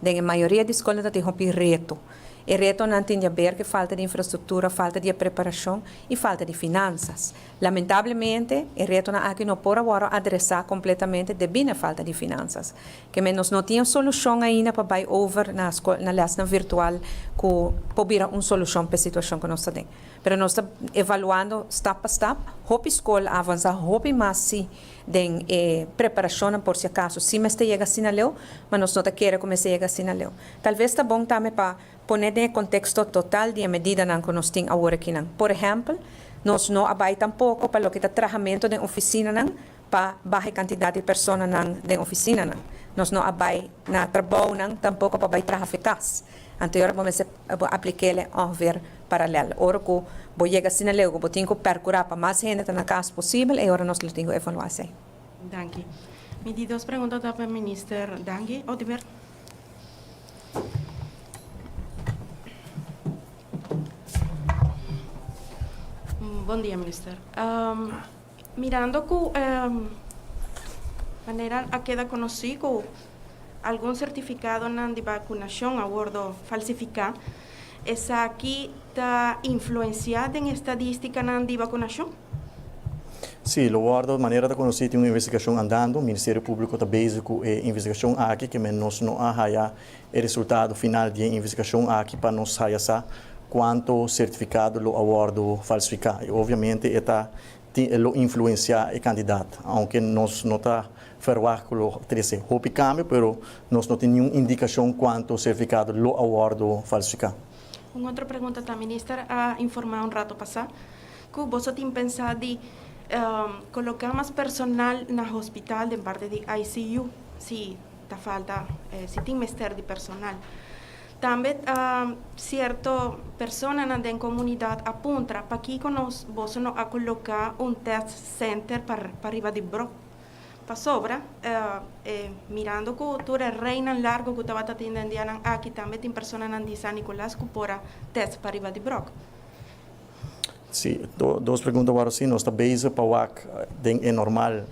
Den e mayoria di skolnan ta tin hopi reto. E retonan tin di haber ku e falta di infrastruktura, falta di e preparashon i falta di finansas. Lamentablemente, e retonan aki no por a wòrdu adresá kompletamente debí na e falta di finansas. Ke men nos no tin e solushon ainda pa bai over na skol na lèsnan virtual ku por bira un solushon pa e situashon ku nos ta den. Pero nos ta evaluando stap pa stap. Hopi skol a avansá hopi mas si den e preparashonnan por si akaso si mester yega asina leu, ma nos no ta kere ku mester yega asina leu. Talves ta bon tambe pa pone den e konteksto total di e medidanan ku nos tin awor akinan. Por ehèmpel, nos no a bai tampoko pa loke ta trahamentu den ofisinanan pa baha e kantidat di personanan den ofisinanan. Nos no a bai na trabounan tampoko pa bai traha fe kas. Anto e ora bo mester bo aplik'el ongeveer paralel. Ora ku bo yega asina leu ku bo tin ku perkurá pa mas hende ta na kas posibel, e ora nos lo tin ku evaluá esei. Danki. Mi di dos pregunta ta pa Minister Dangui Oduber. Bon dia Minister. Mirando ku manera a keda konosí ku algun sertifikadonan di bakunashon a wordo falsifiká, esaki ta influensiá den estadístikanan di bakunashon? Sí, lo wordo, manera ta konosí tin un investigashon andando, Ministerio Públiko ta bezig ku e investigashon aki, ke men nos no a haya e resultado final di e investigashon aki pa nos haya sa kuanto sertifikado lo a wordo falsifiká. I obviamente e ta tin e lo influensiá e kandidat, aunke nos no ta ferwagt ku lo trese hopi kambio, pero nos no tin niun indikashon kuanto sertifikado lo a wordo falsifiká. Un otro pregunta ta, Minister a informá un rato pasá ku boso tin pensá di koloká mas personal na hospital den parti di ICU, si ta falta, si tin mester di personal. Tambe sierto personanan den komunidat a puntra pakiko nos boso no a koloká un test center pa riba di brok. Pasobra mirando ku tur e reinan largo ku tabata tin den dianan aki tambe tin personanan di San Nicolas ku por a test pa riba di brok. Si, dos pregunta wou si nos ta bezig pa wak den e normal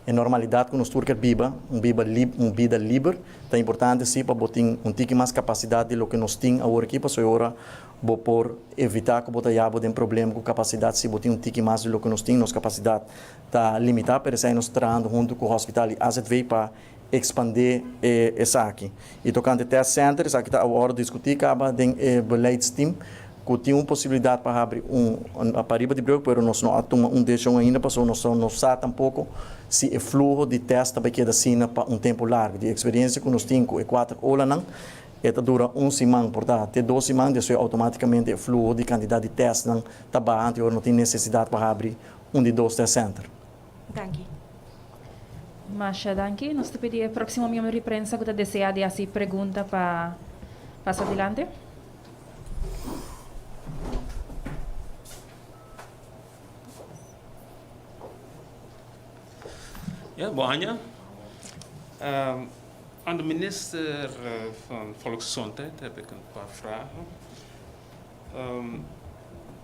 E normalidat ku nos tur ker biba, un biba lib, un bida liber, ta importante sí pa bo tin un tiki mas kapasidat di loke nos tin awor aki, pasobra e ora bo por evitá ku bo ta yaba den problema ku kapasidat si bo tin un tiki mas di loke nos tin. Nos kapasidat ta limitá, pero esei nos ta trahando huntu ku hòspital i AZV pa ekspandé e esaki. I tokante test center, esaki ta awor diskutí kaba den e beleidsteam ku tin un posibilidat pa habri un pariba di brug, pero nos no a tuma un desishon ainda pasobra nos no sa tampoko si e fluho di tèst ta bai keda asina pa un tempu largu. Di eksperensia ku nos tin ku e kuater olanan, e ta dura un siman, por ta te dos siman, despues outomátikamente e fluho di kantidat di tèstnan ta baha, anto ora no tin nesesidat pa habri un di dos tèst center. Danki. Masha danki. Nos ta pidi e próksimo miembro di prensa ku ta deseá di hasi pregunta pa pasa dilante. Ja, bon aña. Aan de minister van Volksgezondheid heb ik een paar vragen.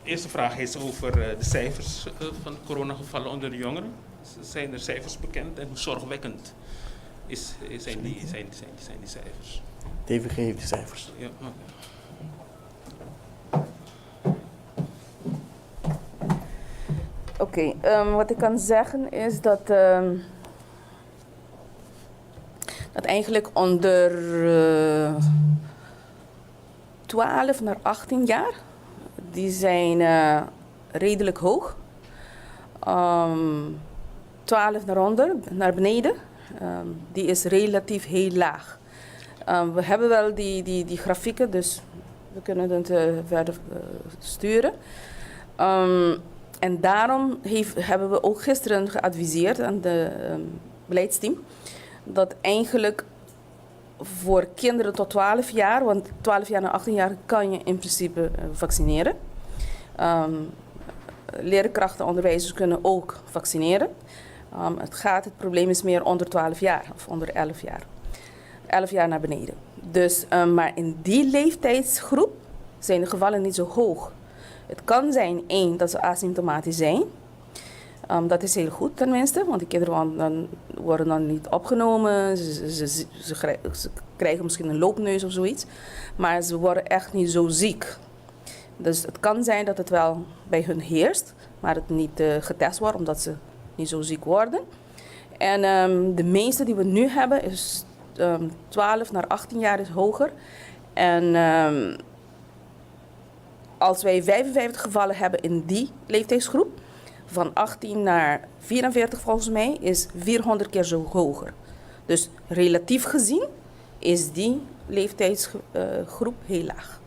De eerste vraag is over de cijfers van coronagevallen onder de jongeren. Zijn er cijfers bekend en hoe zorgwekkend is, zijn, die, zijn, zijn, zijn die cijfers? TVG heeft die cijfers. Ja, oké. Oké, wat ik kan zeggen is dat, dat eigenlijk onder 12 naar 18 jaar, die zijn redelijk hoog. 12 naar onder, naar beneden, die is relatief heel laag. We hebben wel die, die, die grafieken, dus we kunnen het verder sturen. En daarom heeft, hebben we ook gisteren geadviseerd aan de beleidsteam dat eigenlijk voor kinderen tot 12 jaar, want 12 jaar naar 18 jaar kan je in principe vaccineren. Leerkrachten, onderwijzers kunnen ook vaccineren. Het probleem is meer onder 12 jaar of onder 11 jaar. 11 jaar naar beneden. Dus, maar in die leeftijdsgroep zijn de gevallen niet zo hoog. Het kan zijn, één, dat ze asymptomatisch zijn. Dat is heel goed tenminste, want die kinderen dan, worden dan niet opgenomen. Ze krijgen misschien een loopneus of zoiets. Maar ze worden echt niet zo ziek. Dus het kan zijn dat het wel bij hun heerst, maar het niet getest wordt omdat ze niet zo ziek worden. En de meeste die we nu hebben is 12 naar 18 jaar is hoger. En als wij 55 gevallen hebben in die leeftijdsgroep, van 18 naar 44 volgens mij, is 400 keer zo hoger. Dus relatief gezien is die leeftijdsgroep heel laag.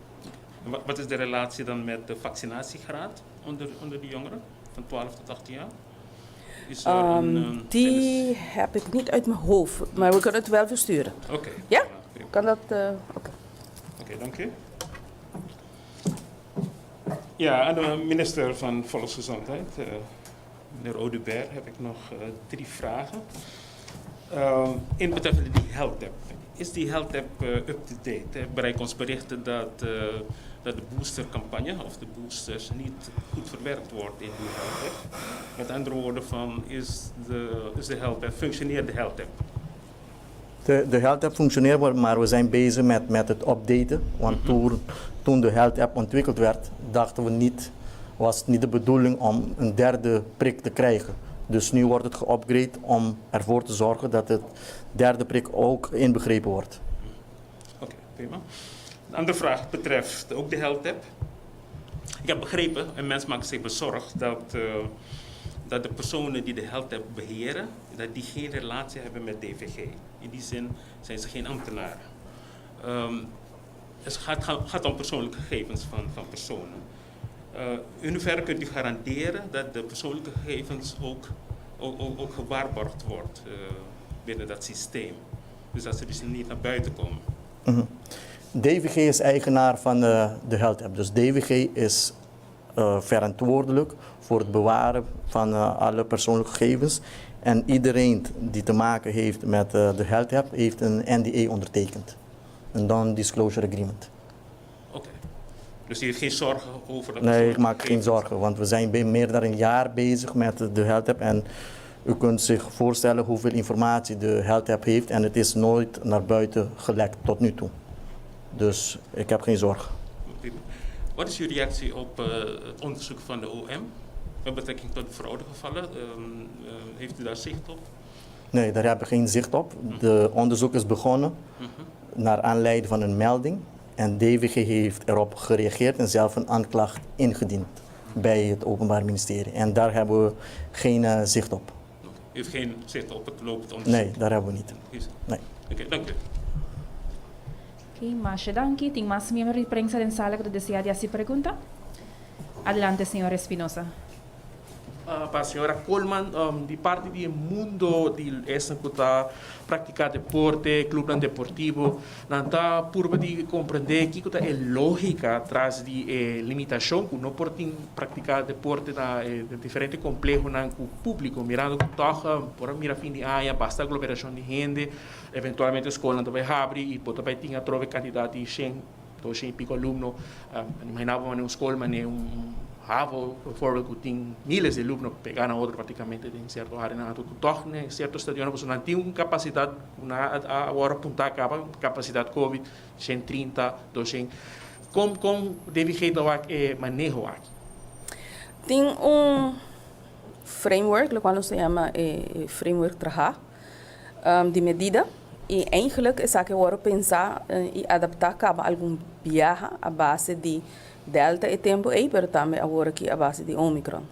Wat is de relatie dan met de vaccinatiegraad onder de jongeren van 12 tot 18 jaar? Is er een, Die heb ik niet uit mijn hoofd, maar we kunnen het wel versturen. Oké. Okay. Ja? Kan dat? Oké. Oké, okay, dank u. Ja, aan de minister van Volksgezondheid, meneer Oduber, heb ik nog drie vragen. In betreffende die health app. Is die health app up-to-date? Bereiken ons berichten dat de boostercampagne of de boosters niet goed verwerkt wordt in die health app. Met andere woorden, van, is de health app, functioneert de health app? De health app functioneert, maar we zijn bezig met het updaten. Want toen de health app ontwikkeld werd, dachten we niet, was het niet de bedoeling om een derde prik te krijgen. Dus nu wordt het geupgrade om ervoor te zorgen dat het derde prik ook inbegrepen wordt. Oké, prima. De andere vraag betreft ook de health app. Ik heb begrepen, en mensen maken zich bezorgd, dat de personen die de health app beheren, dat die geen relatie hebben met DVG. In die zin zijn ze geen ambtenaren. Het gaat om persoonlijke gegevens van personen. In hoeverre kunt u garanderen dat de persoonlijke gegevens ook gewaarborgd wordt binnen dat systeem? Dus dat ze dus niet naar buiten komen. DVG is eigenaar van de Health App. Dus DVG is verantwoordelijk voor het bewaren van alle persoonlijke gegevens. En iedereen die te maken heeft met de Health App heeft een NDA ondertekend. Een Non-Disclosure Agreement. Oké. Dus u heeft geen zorgen over dat Nee, ik persoonlijke maak geen gegevens? zorgen, want we zijn meer dan een jaar bezig met de Health App. En u kunt zich voorstellen hoeveel informatie de Health App heeft. En het is nooit naar buiten gelekt tot nu toe. Dus ik heb geen zorgen. Prima. Wat is uw reactie op het onderzoek van de OM met betrekking tot de fraudegevallen? Heeft u daar zicht op? Nee, daar heb ik geen zicht op. De onderzoek is begonnen naar aanleiding van een melding. En DVG heeft erop gereageerd en zelf een aanklacht ingediend bij het Openbaar Ministerie. En daar hebben we geen zicht op. U heeft geen zicht op het lopend onderzoek? Nee, daar hebben we niet. Nee. Oké, dank u. Ok, masha danki. Tin mas miembro di prensa den sala cu ta desea di haci pregunta? Adelante, señor Espinosa. Pa señora Koolman, di parti di mundo di esnan cu ta practica deporte, club deportivo, nan ta purba di comprende kico ta e logica tras di eh, limitacion cu no por tin practica deporte na eh, diferente complehonan cu publico, mirando cu toch por mira fin di aña, basta aglomeracion di hende, eventualmente scol tambe habri y por tambe tin atrobe cantidad di 100, 200 y pico alumno, imagina un scol, un havo, bijvoorbeeld, cu tin miles di alumno pega na otro practicamente den cierto area, na toch den cierto stadion, pues nan tin un capacidad, una awor apunta caba, capacidad COVID, 130, 200. Con DVG ta e maneho aki? Tin un framework, loke nos ta yama framework traha, di medida. Y eigenlijk esaki a wordo pensa y adapta caba algun biaha a base di Delta e tempo ey, pero tambe awor aki a base di Omicron.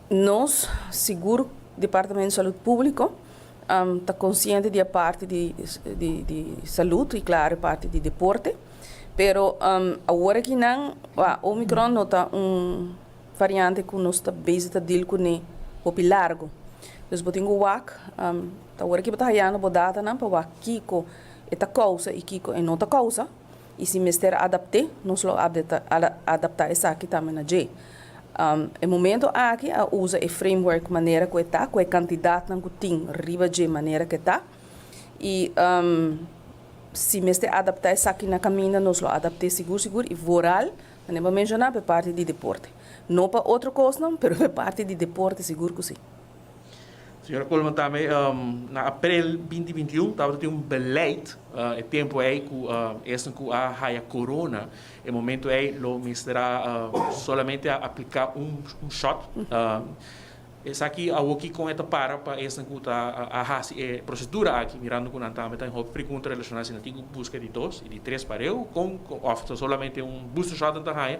Nos, sigur, Departamento di Salud Publico, Ta consciente di e parti di di di salud y claro e parti di deporte. Pero awor aki nan Omicron no ta un variante cu nos ta bezig ta deal cune hopi largo. Dus bo tin cu wak, ta awor aki bo ta hayando bo datanan pa wak kico e ta causa y kico e no ta causa. Y si mester adapte, nos lo adapta esaki tambe na dje. E momento aki a usa e framework manera cu e ta, cu e cantidadnan cu tin riba dje manera cu e ta. Y si mester adapta esaki na caminda, nos lo adapte sigur sigur y vooral, manera bo a menciona, pa e parti di deporte. No pa otro cosnan, pero pa e parti di deporte sigur cu si. Señora Koolman tambe na april 2021 tabata tin un beleid e tempo ei ku esnan ku a haya corona e momento ei lo mester a solamente a aplica un shot. Esaki awoki kon e ta para pa esnan ku ta a hasi e procedura aki mirando ku nan tambe ta hopi pregunta relaciona si nan tin ku buska di dos y di tres pareu kon of ta solamente un booster shot nan ta haya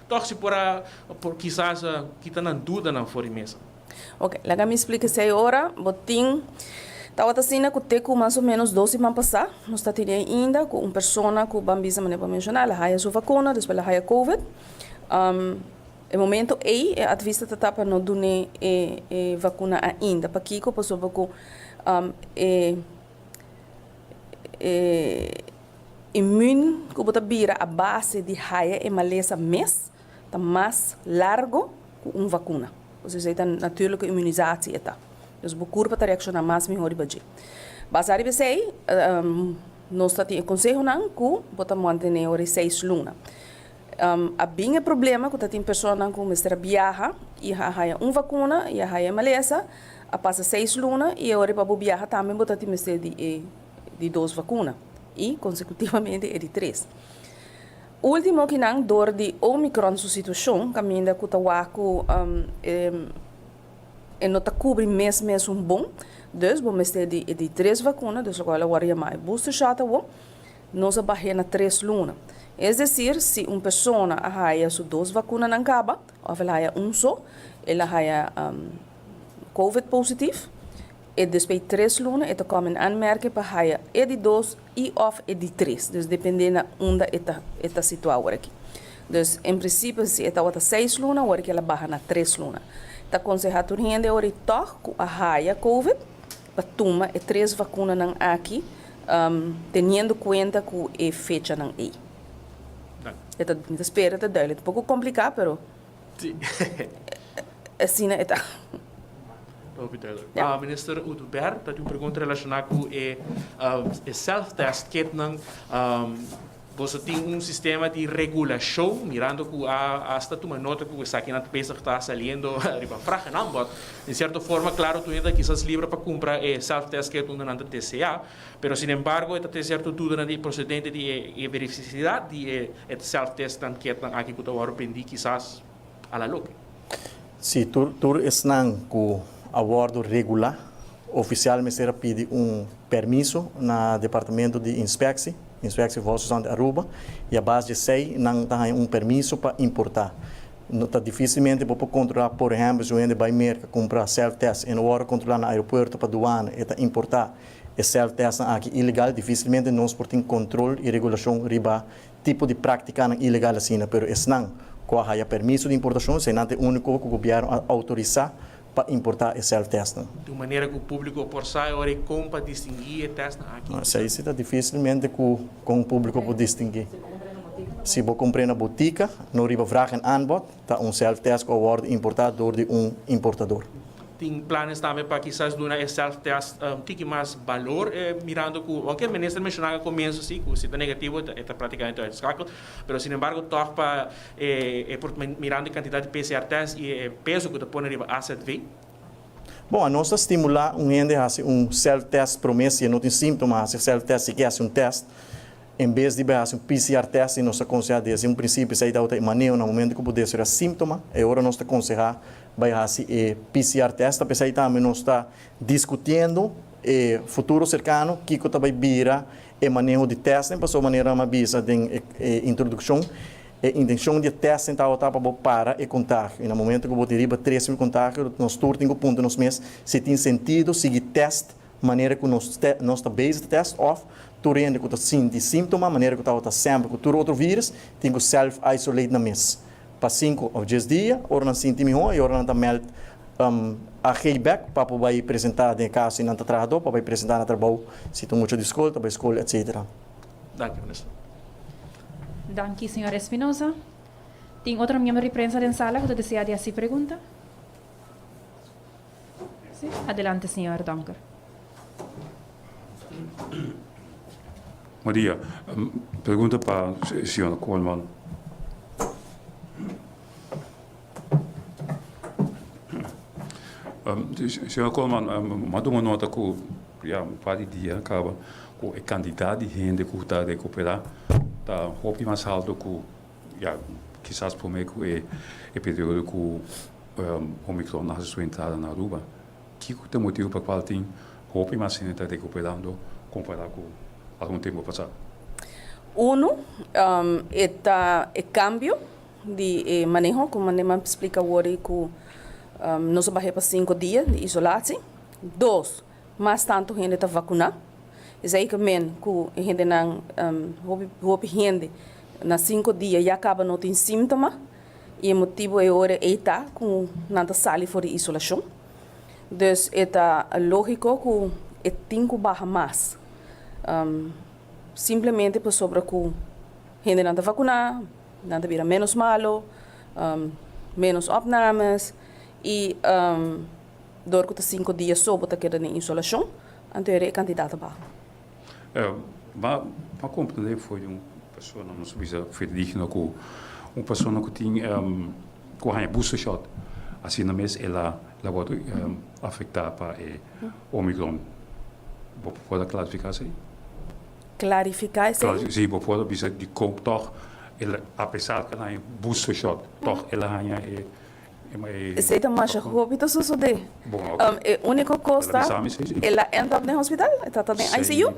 toch si por a por kisas kita nan dudanan for di mesa. Ok, laga mi splika esei ora. Bo tin tabata asina ku te ku mas o menos dos siman pasá nos ta tene ainda ku un persona ku ban bisa manera bo a menshoná el a haya su vakuna despues el a haya covid. E momento ei e advis ta ta pa no dun'é e e vakuna ainda. Pakiko? Pasobra ku e e immuun ku bo ta bira a base di haya e malesa mes ta mas largo ku un vakuna. Pues esei ta natuurlijke immunisatie e ta. Dus bo kurpa ta reakshoná mas mihó riba dje. Basá riba esei, nos ta tin e konsehonan ku bo ta mantené ora e seis luna. A bin e problema ku ta tin personanan ku mester a biaha i a haña un vakuna i a haña e malesa, a pasa seis luna i e ora pa bo biaha tambe bo ta tin mester di e di dos vakuna i konsekutivamente e di tres. Ultimo kinan dor di Omicron su situacion caminda cu ta wak cu e no ta cubri mes mes un bon, dus bo mester di e di tres vacuna, dus locual a worde yama e booster shot awo, nos a bah'e na tres luna. Es decir, si un persona a haya su dos vacunanan caba of el haya un so, el a haya covid positief, E despues tres luna e ta kòm in aanmerking pa haya e di dos i òf e di tres, dus dependé na unda e ta e ta situá awor aki. Dus en prinsipio si e tabata seis luna awor aki el a baha na tres luna. Ta konsehá tur hende awor i tòg ku a haya covid pa tuma e tres vakunanan aki teniendo kuenta ku e fechanan ei. E ta mi ta spera ta duidelijk. Ta poko kompliká pero. Asina e ta. Hopi duidelijk. Ja. Minister Oduber, ta tin un pregunta relaciona cu e e self-test kitnan. Boso tin un sistema di regulacion, mirando cu a hasta tuma nota cu esakinan ta bezig ta saliendo riba vraag en aanbod. En cierto forma, claro, tur hende ta kisas libre pa cumpra e self-test kit unda nan ta desea, pero sin embargo e ta tin cierto dudanan di procedente di e verificidad di e self-testnan kitnan aki cu ta worde bendi kisas a la loke. Si, tur tur esnan ku a wòrdu regulá ofisial mester a pidi un permiso na Departamento di Inspeksie, Inspectie Volksgezondheid Aruba, i a base di esei nan ta haña un permiso pa importá. No ta difísilmente bo por kontrolá, por ehèmpel, si un hende bai Merka kumpra self-test e no wòrdu kontrolá na aeropuerto pa duana, e ta importá e self-testnan aki ilegal, difísilmente nos por tin kontrol i regulashon riba tipo di práktikanan ilegal asina, pero esnan ku a haya permiso di importashon, eseinan ta e úniko ku gobièrnu a outorisá pa importá e self-testnan. Di un manera ku públiko por sa e ora i kon pa distinguí e testnan aki. Esei si ta difísilmente ku kon públiko por distinguí. Si bo kumpr'é na botika, no riba vraag en aanbod, ta un self-test ku a wòrdu importá dor di un importador. Tin planes tambe pa kisas duna e self-test un tiki mas balor, mirando ku, ounke minister menshoná al komienso si, ku si ta negativo e ta práktikamente uitgeschakeld, pero sin embargo tòg pa e por mirando e kantidat di PCR test i e peso ku ta pone riba AZV. Bon, anos ta stimulá un hende hasi un self-test promé si e no tin síntoma, hasi self-test si ke hasi un test. En bes di bai hasi un PCR test i nos ta konsehá desde un prinsipio esei tabata e maneo na momento ku bo deseroyá síntoma, e ora nos ta konsehá bai hasi e PCR test. Ta p'esei tambe nos ta diskutiendo e futuro serkano kiko ta bai bira e maneho di testing pasobra manera mi a bisa den e introdukshon e intenshon di e testing tabata pa bo para e kontagio i na momento ku bo tin riba 3000 kontagio nos tur tin ku puntra nos mes si tin sentido sigui test. manera ku nos te nos ta bezig ta test òf tur hende ku ta sinti símptoma manera ku tabata semper ku tur otro vírus tin ku self isolate nan mes pa sinku òf djes dia. Ora nan sinti mihó i ora nan ta mèld AG bèk pa por bai presentá den e kaso si nan ta trahadó pa bai presentá na trabou si ta mucha di skol ta bai skol etcetera. Danki minister. Danki señor Espinosa. Tin otro miembro di prensa den sala ku ta desea di hasi pregunta? Si, adelante señor Donker. Bon dia. Pregunta pa señora Koolman. Señora Koolman, mi a tuma nota ku ya un par di dia kaba ku e kantidat di hende ku ta rekuperá ta hopi mas alto ku ya kisas promé ku e periodo ku Omicron a hasi su entrada na Aruba. Kiko ta e motibu pa kual tin hopi mas hende ta rekuperando kompará ku algun tempu pasá? Unu, e ta e kambio di e maneho ku manera mi a splika awor ku nos a bah'é pa sinku dia di isolasi. Dos, mas tantu hende ta vakuná. Esei ke men ku e hendenan, hopi hopi hende na sinku dia ya kaba no tin síntoma i e motibu e ora ei ta ku nan ta sali for di isolashon. Dus e ta lógiko ku e tin ku baha mas. Simplemente pasobra ku hendenan ta vakuná, nan ta bira ménos malu, ménos opnames i dor ku ta sinku dia so bo ta keda den isolashon, anto e kantidat ta baha. Ba pa komprendé for di un persona, nos ta bisa fidedigno ku un persona ku tin ku haña booster shot, asina mes el a el a wòrdu afektá pa e omicron. Bo por a klarifiká esei? Klarifiká esei? Sí, bo por a bisa dikon tòg el a, apesar ku el a haña booster shot, tòg el a haña e. Esei ta masha hopi ta sosodé. E úniko kos ta el a end up den hospital, e ta den ICU.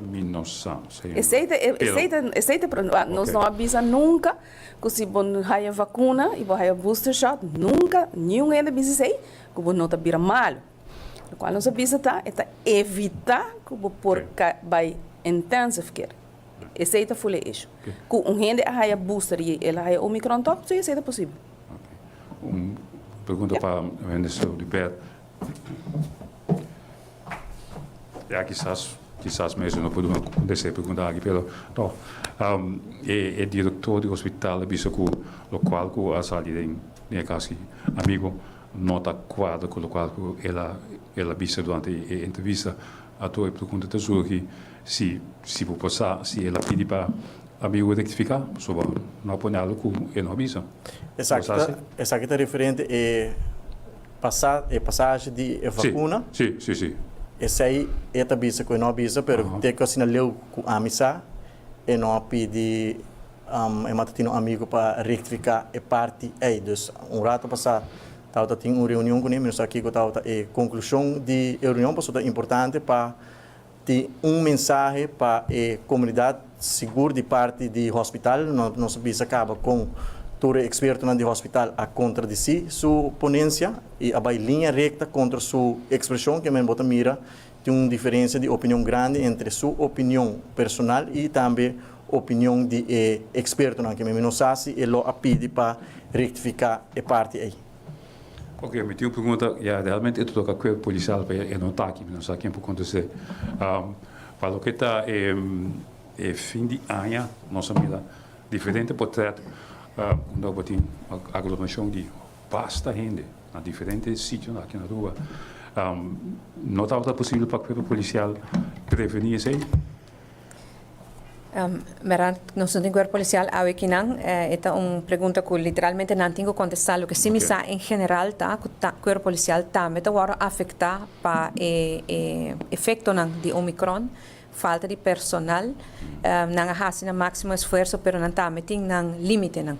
Esei ta esei ta esei ta e nos no a bisa nunka ku si bo haya vakuna i bo haya booster shot nunka niun hende bisa esei ku bo no ta bira malu. Lokual nos a bisa ta e ta evitá ku bo por bai intensive care. Esei ta ful e ishu. Ku un hende a haya booster i el a haya omicron tòg, sí esei ta posibel. Un pregunta pa minister Oduber. Ya kisas kisas mes no por kontestá e pregunta aki pero no e e direktor di hospital a bisa ku lokual ku a sali den den e kas aki amigo no ta kuadra ku lokual ku el a el a bisa durante e entrevista. Ato e pregunta ta surgi si si bo por sa si el a pidi pa amigo rektifiká pasobra no a pone algu ku e no a bisa. Esaki ta esaki ta referente e pasa e pasashi di e vakuna? Si, si, si. Esei e ta bisa ku e no a bisa pero te ku asina leu ku ami sa e no a pidi e mata tin un amigo pa rektifiká e parti ei. Dus un rato pasá tabata tin un reunion kuné mi no sa kiko tabata e konklushon di e reunion pasobra ta importante pa Tin un mensahe pa e komunidat sigur di parti di hospital. Nos a bisa kaba kon tur e ekspertonan di hospital a kontradisí su ponensia i a bai liña rekta kontra su ekspreshon. Ke men bo ta mira tin un diferensia di opinion grandi entre su opinion personal i tambe opinion di e ekspertonan. Ke men mi no sa si e lo a pidi pa rektifiká e parti ei. Ok, mi tin un pregunta, ya realmente e ta toca cuerpo policial pa e no ta aki, mi no sa ken por conteste. Pa loke ta e e fin di aña nos a mira diferente portret unda bo tin aglomeracion di basta hende na diferente sitio aki na Aruba. No tabata posibel pa cuerpo policial preveni esey? Mera, nos no tin cuerpo policial awe kinan. E ta un pregunta cu literalmente nan tin cu contesta. Loke si mi sa en general ta cu ta cuerpo policial tambe ta wordo afecta pa e e efectonan di Omicron, falta di personal. Nan a haci nan maximo esfuerzo pero nan tambe tin nan limitenan.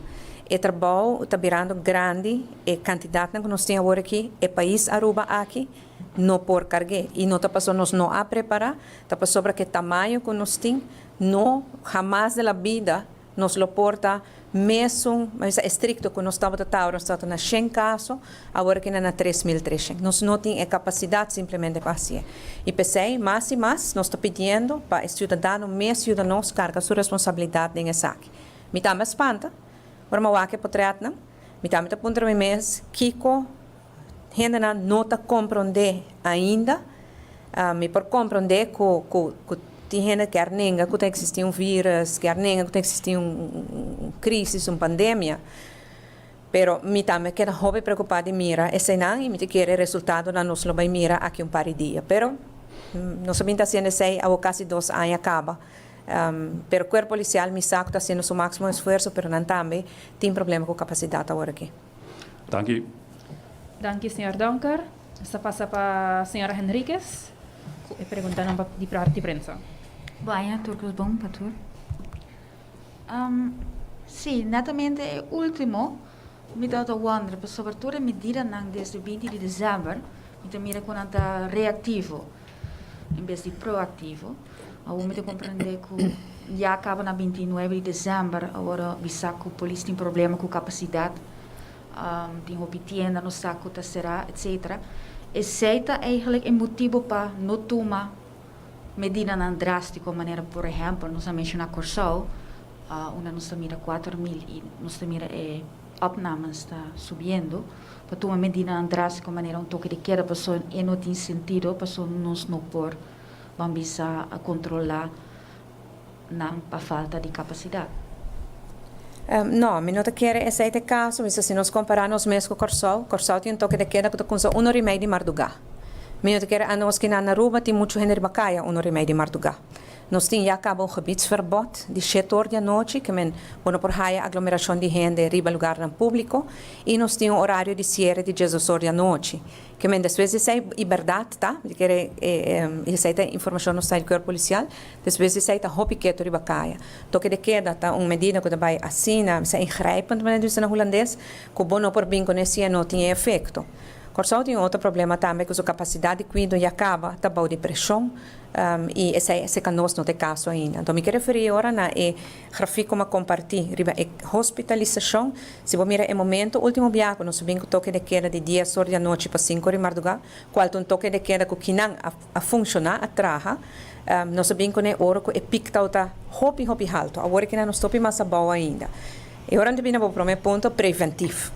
E trabou ta birando grandi, e cantidadnan cu nos tin awor aki, e pais Aruba aki no por cargu'e y no ta pasobra nos no a prepara, Ta pasobra ku e tamaño ku nos tin, no hamas den la bida Nos lo por ta mesun, mi bisa estricto cu nos tabata ta ora nos tabata na 100 caso, awor aki na 3300. Nos no tin e capacidad simplemente pa hacié. Y p'esey, mas y mas, nos ta pidiendo pa e ciudadano mes yuda nos carga su responsabilidad den esaki. Mi tambe a spanta ora mi a wak e potretnan. Mi tambe ta puntra mi mes kico hendenan no ta comprende ainda. Mi por comprende cu tin hende kier nenga cu ta existi un virus, kier nenga cu ta existi un crisis, un pandemia. Pero mi tambe keda hopi preocupa di mira eseinan y mi ta kere resultadonan nos lo bay mira aki un par di dia. Pero nos a bin ta haciendo esey awo casi 2 aña caba. Pero Cuerpo Policial mi sa cu ta haciendo su maximo esfuerzo, pero nan tambe tin problema cu capacidad awor aki. Danki. Danki, señor Donker. Nos ta pasa pa señora Henriquez cu e preguntanan pa di parti prensa. Bon aña tur cos bon pa tur. Si, netamente e ultimo mi tabata wonder pasobra tur e medidanan desde 20 di december mi ta mira cu nan ta reactivo en bes di proactivo. Awor mi ta comprende cu ya caba na 29 di december awor bisa cu polis tin problema cu capacidad, tin hopi tienda no sa cu ta cera etcetera. Esey ta eigenlijk e motibo pa no tuma medidanan drastico manera por ehempel nos a menciona Corsou, unda nos ta mira 4000 y nos ta mira e opnames ta subiendo, pa tuma medidanan drastico manera un toque de queda pasobra e no tin sentido pasobra nos no por ban bisa a controla nan pa falta di capacidad. No, mi no ta kere esey ta e caso. Mi sa si nos compara nos mes cu Corsou, Corsou tin un toque de queda cu ta cuminsa un ora y mei di marduga. Mi no ta kere anos kinan na Aruba tin mucho hende riba caya un ora y mei di marduga. Nos tin ya caba un gebiedsverbod di shete or di anochi, ke men bo no por haya aglomeracion di hende riba lugarnan publico, y nos tin un horario di ciere di 12 or di anochi. Ke men despues di esei, i bèrdat ta, mi ta kere i esei ta informashon nos ta di kuerpo polisial, despues di esei ta hopi ketu riba kaya. Toke de keda ta un medida ku ta bai asina, mi sa ingrijpend manera di bisa na hulandes, ku bo no por bin kuné si e no tin e efekto. Kòrsou tin un otro problema tambe ku su kapasidat di kuido ya kaba ta bou di preshon i esei esei nos no ta e kaso ainda. Anto mi ke referí ora na e grafik ku mi a kompartí riba e hospitalisashon. Si bo mira e momento ultimo biaha ku nos a bin ku toke de keda di 10 or di anochi pa 5 or di mardugá, kual ta un toke de keda ku kinan a a funshoná, a traha, nos a bin kuné ora ku e pik tabata hopi hopi haltu. Awor kinan nos ta hopi mas abou ainda. E ora nan ta bini na bo promé punto, preventif.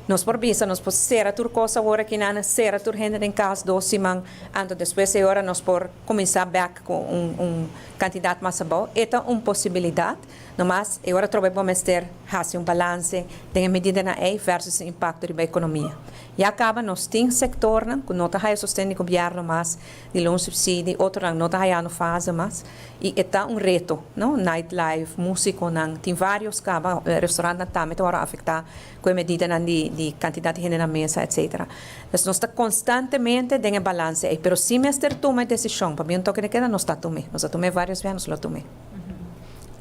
Nos por bisa, nos por sera tur kos awor akinan, sera tur hende den kas 2 siman, anto despues e ora nos por kuminsá bèk ku un un kantidat mas abou. E ta un posibilidat. Nomas e ora trobe bo mester hasi un balanse den e medidanan ei versus e impakto riba ekonomia. Ya kaba nos tin sektornan ku no ta haya sosten di gobièrnu mas, di loonsubsidie, otronan no ta hayando fase mas i e ta un reto, no? Nightlife, musikonan, tin varios kaba, restaurantnan tambe ta wòrdu afektá ku e medidanan di di kantidat di hende na mesa etsetera. Dus nos ta konstantemente den e balanse ei, pero si mester tuma e desishon pabia un toke de keda nos ta tum'é, nos a tum'é varios bia, nos lo tum'é.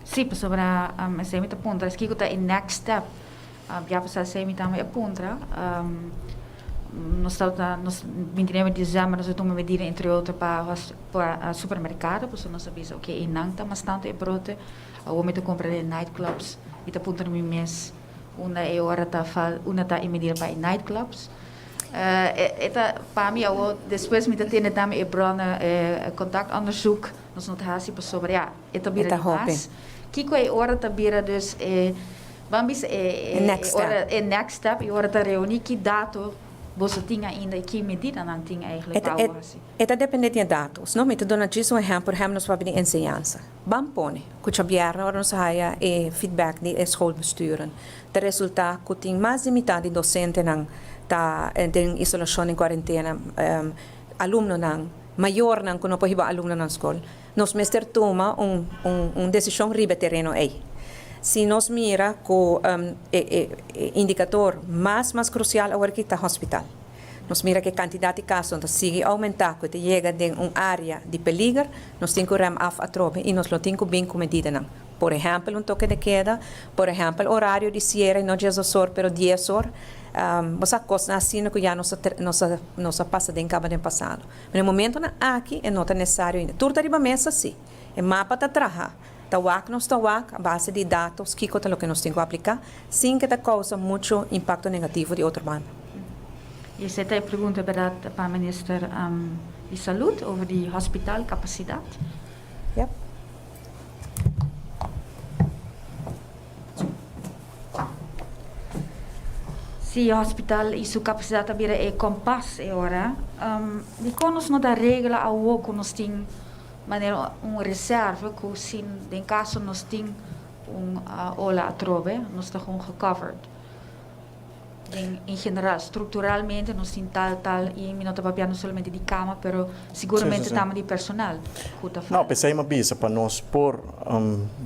Sí, pasobra esei mi ta puntra, es kiko ta e next step? Ya pasá esei mi tambe a puntra. Nos tabata, nos 29 di december nos a tuma medida entre otro pa pa supermercado, pasobra nos a bisa ok einan ta mas tanto e brote, awor mi ta cumpra den nightclubs, mi ta puntra mi mes unda e ora ta fal, unda ta e medida pa e nightclubs. E ta pa mi awor despues mi ta tende tambe e bronnen e contactonderzoek. Nos no ta hasi pasobra ya e ta bira E ta di hopi. mas. Kiko e ora ta bira dus e ban bisa e E next step. ora e next step e ora ta reuni ki dato boso tin ainda y ki medidanan tin eigenlijk E pa ta e awor hasi. e ta depende di e datos, no? Mi ta duna djis un ehempel, por ehempel nos papia di enseñansa. Ban pone ku djabièrnè ora nos a haya e feedback di e schoolbesturen ta resulta ku tin mas di mitad di dosentenan ta den isolashon, den kuarentena, alumnonan, mayornan ku no por hiba alumnonan skol, nos mester tuma un un desishon riba e tereno ei. Si nos mira ku e e indikador mas mas krusial awor aki ta hospital. Nos mira ku e kantidat di kasonan ta sigui oumentá, ku e ta yega den un área di peliger, nos tin ku rèm af atrobe i nos lo tin ku bin ku medidanan. Por ehèmpel un toke de keda, por ehèmpel orario di siere, no 12 or pero 10 or. Bo sa kosnan asina ku ya nos a nos a nos a pasa den kaba den pasado. Pero e momentonan aki e no ta nesesario ainda. Tur ta riba mesa si. E mapa ta traha. Ta wak nos ta wak a base di datos kiko ta loke nos tin ku apliká sin ke ta kousa muchu impakto negativo di otro banda. I esei ta e pregunta bèrdat pa Minister di Salud over di hospital kapasidat. Yep. Si e hospital i su kapasidat a bira e kompas e ora, dikon nos no ta regla awo ku nos tin manera un reserve ku si den kaso nos tin un ola atrobe nos ta gewoon gecovered? Den en general, structuralmente nos tin tal tal y mi no ta papiando solamente di cama pero siguramente tambe di personal cu ta falta. No, p'esei mi a bisa pa nos por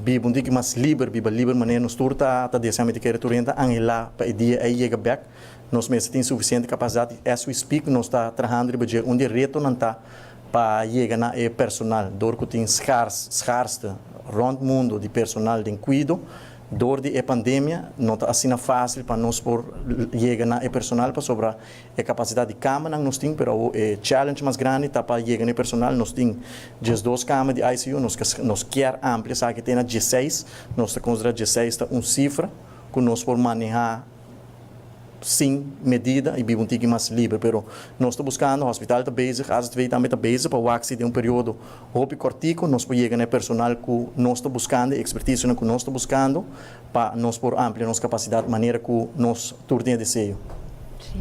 biba un tiki mas liber, biba liber manera nos tur ta ta desea. Mi ta kere tur hende ta anhela pa e dia ei yega bek. Nos mester tin suficiente capacidad y as we speak nos ta trahando riba dje. Un di e retonan ta pa yega na e personal dor cu tin schars, schaarste rond mundo di personal den cuido. Dor di e pandemia no ta asina fásil pa nos por yega na e personal pasobra e kapasidat di kamanan nos tin pero awo e challenge mas grandi ta pa yega na e personal. Nos tin 12 kama di ICU, nos nos kier amplia esaki te na 16, nos ta konsiderá 16 ta un sifra ku nos por manehá sin medida y biba un tiki mas liber pero nos ta buscando, hospital ta bezig, AZV tambe ta bezig pa wak si den un periodo hopi cortico nos por yega na e personal cu nos ta buscando, e experticionan cu nos ta buscando pa nos por amplia nos capacidad manera cu nos tur tin e deseo. Sí.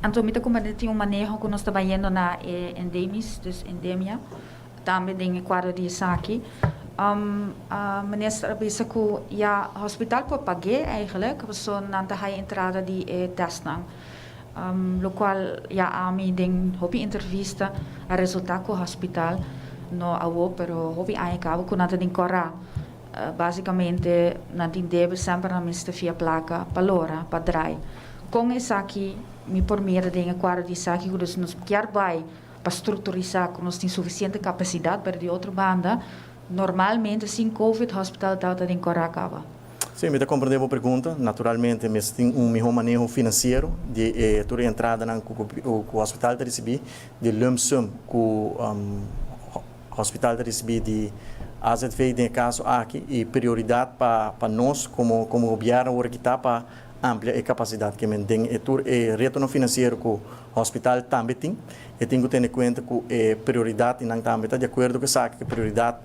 Anto mi ta comprende tin un maneho cu nos ta bayendo na e endemis, dus endemia. Tambe den e kuadro di esaki, minister a bisa ku ya hospital por pag'é eigenlijk, pasobra nan ta haya entrada di e tèstnan. Lokual ya ami den hopi entrevista a resultá ku hospital no awo pero hopi aña kaba ku nan ta den kòrá. Básikamente nan tin debe semper nan mester fia plaka pa lora, pa drai. Kon esaki mi por mira den e kuadro di esaki ku dus nos kier bai pa structurisa cu nos tin suficiente capacidad, pero di otro banda, normalmente sin covid hospital tabata den cora caba. Sí, mi ta comprende bo pregunta. Naturalmente mester tin un miho maneho financiero di e tur e entradanan cu cu hospital ta ricibi, di lump sum cu hospital ta ricibi di AZV den e caso aki y prioridad pa pa nos como como gobierno awor aki ta pa amplia e capacidad ke men den e tur e retonan financiero cu hospital tambe tin. E tin cu tene cuenta cu e prioridad y nan tambe ta di acuerdo cu esaki, cu e prioridad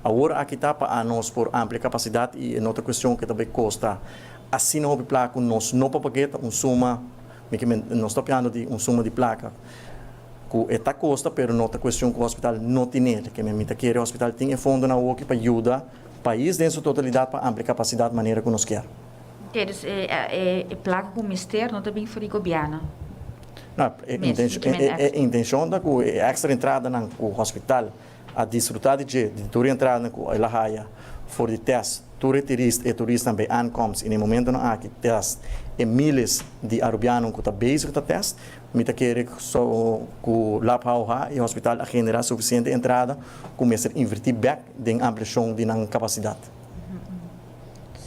awor aki ta pa anos por amplia capacidad y e no ta cuestion cu e ta bay costa asina hopi placa cu nos no por pagu'e, ta un suma, mi ke men nos ta papiando di un suma di placa cu e ta costa pero no ta cuestion cu hospital no tine, ke men mi ta kere hospital tin e fondonan awoki pa yuda pais den su totalidad pa amplia capacidad manera cu nos kier. Oké, dus e e plaka ku mester no ta bin for di gobièrnu? No, e e intenshon ta ku e èkstra entradanan ku hospital a disfrutá di dje, di tur e entradanan ku el a haya for di tèst tur e turist e turistanan bei aankomst i na e momentonan aki tèst e miles di arubianonan ku ta bezig ta tèst, mi ta kere so ku Lab HOH i hospital a generá sufisiente entrada ku mester invertí bèk den ampliashon di nan kapasidat.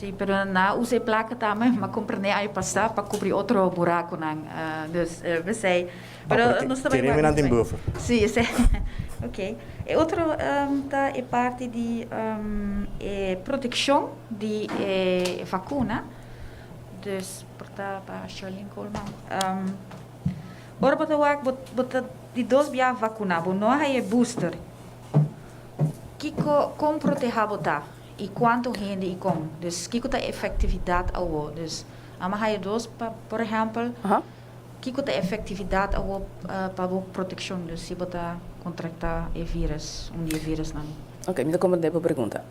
Sí, pero nan a usa e placa tambe, m'a comprende aña pasá, pa cubri otro buraconan. Dus, p'esei. Pero nos ta bai wak. Nan tin buffer. Sí, esei. Ok. E otro ta e parti di e proteccion di e vacuna. Dus, por ta pa Sherlyn Koolman. Ora bo ta wak, bo ta di dos bia vacuna, bo no a haya e booster. Kico, con proteha bo ta? I kuantu hende i kon? Dus kiko ta e efektividat awo? Dus amo haya dos pa por ehèmpel, kiko ta e efektividat awo pa bo protekshon? Dus si bo ta kontraktá e vírus, un di e vírusnan. Oké, mi ta komprendé bo pregunta.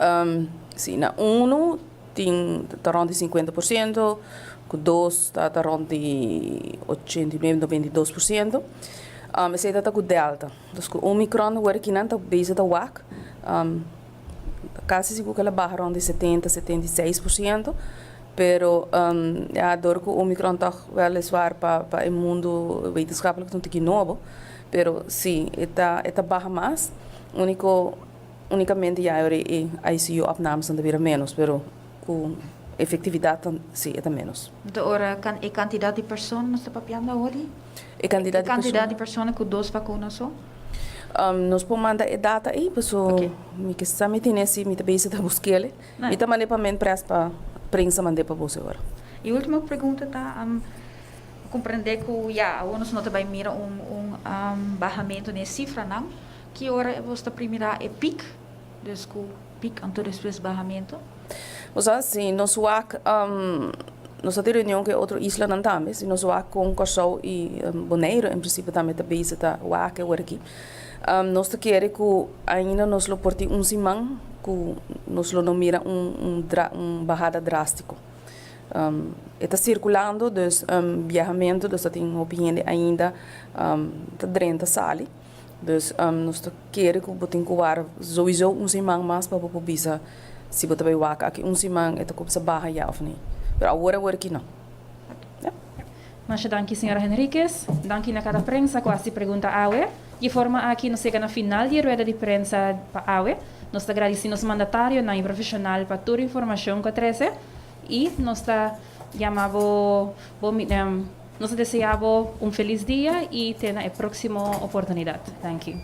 Si, na unu tin ta rònt di 50%, ku dos ta ta rònt di 89, 92%. Esei ta ta ku delta. Dus ku omikron awor akinan ta bezig ta wak. Casi sigur cu el a baha rond di 70, 76%, pero ya door cu Omicron toch weliswaar pa pa e mundo wetenschappelijk ta un tiki nobo, pero si e ta e ta baha mas, unico unicamente ya ora e ICU opnames nan ta bira menos, pero cu efectividad ta si e ta menos. Enton ora e cantidad di persona nos ta papiando awor di? E cantidad di persona. E cantidad di persona cu dos vacuna so? Nos por manda e data ei, paso mi ke sa mi tene si mi ta bezig ta busk'el. Mi ta mand'é pa Menpres pa prensa mand'é pa boso ora. E ultimo pregunta ta, comprende cu ya awor nos no ta bay mira un un bahamento den e cifranan, ki ora bos ta primira e piek? Dus cu piek anto despues bahamento? Bo sa, si nos wak, nos ta tin reunion cu e otro islanan tambe, si nos wak con Corsou y Boneiru en principio tambe ta bezig ta wak awor aki, nos ta kere cu ainda nos lo por tin un siman cu nos lo no mira un un un bahada drastico. E ta circulando, dus biahamento, dus ta tin hopi hende ainda ta drenta sali. Dus nos ta kere ku bo tin ku wara souiso un siman mas pa bo por bisa si bo ta bai wak aki un siman e ta kumsa baha ya of ni. Pero awor awor aki no. Ya. Masha danki señora Henriquez. Danki na kada prensa ku hasi pregunta awe. Di forma aki nos yega na final di e rueda di prensa pa awe. Nos ta gradisi nos mandatarionan i profeshonal pa tur informashon ku a trese i nos ta yama bo bo Nos ta desea bo un felis dia y te na e proximo oportunidad. Danki.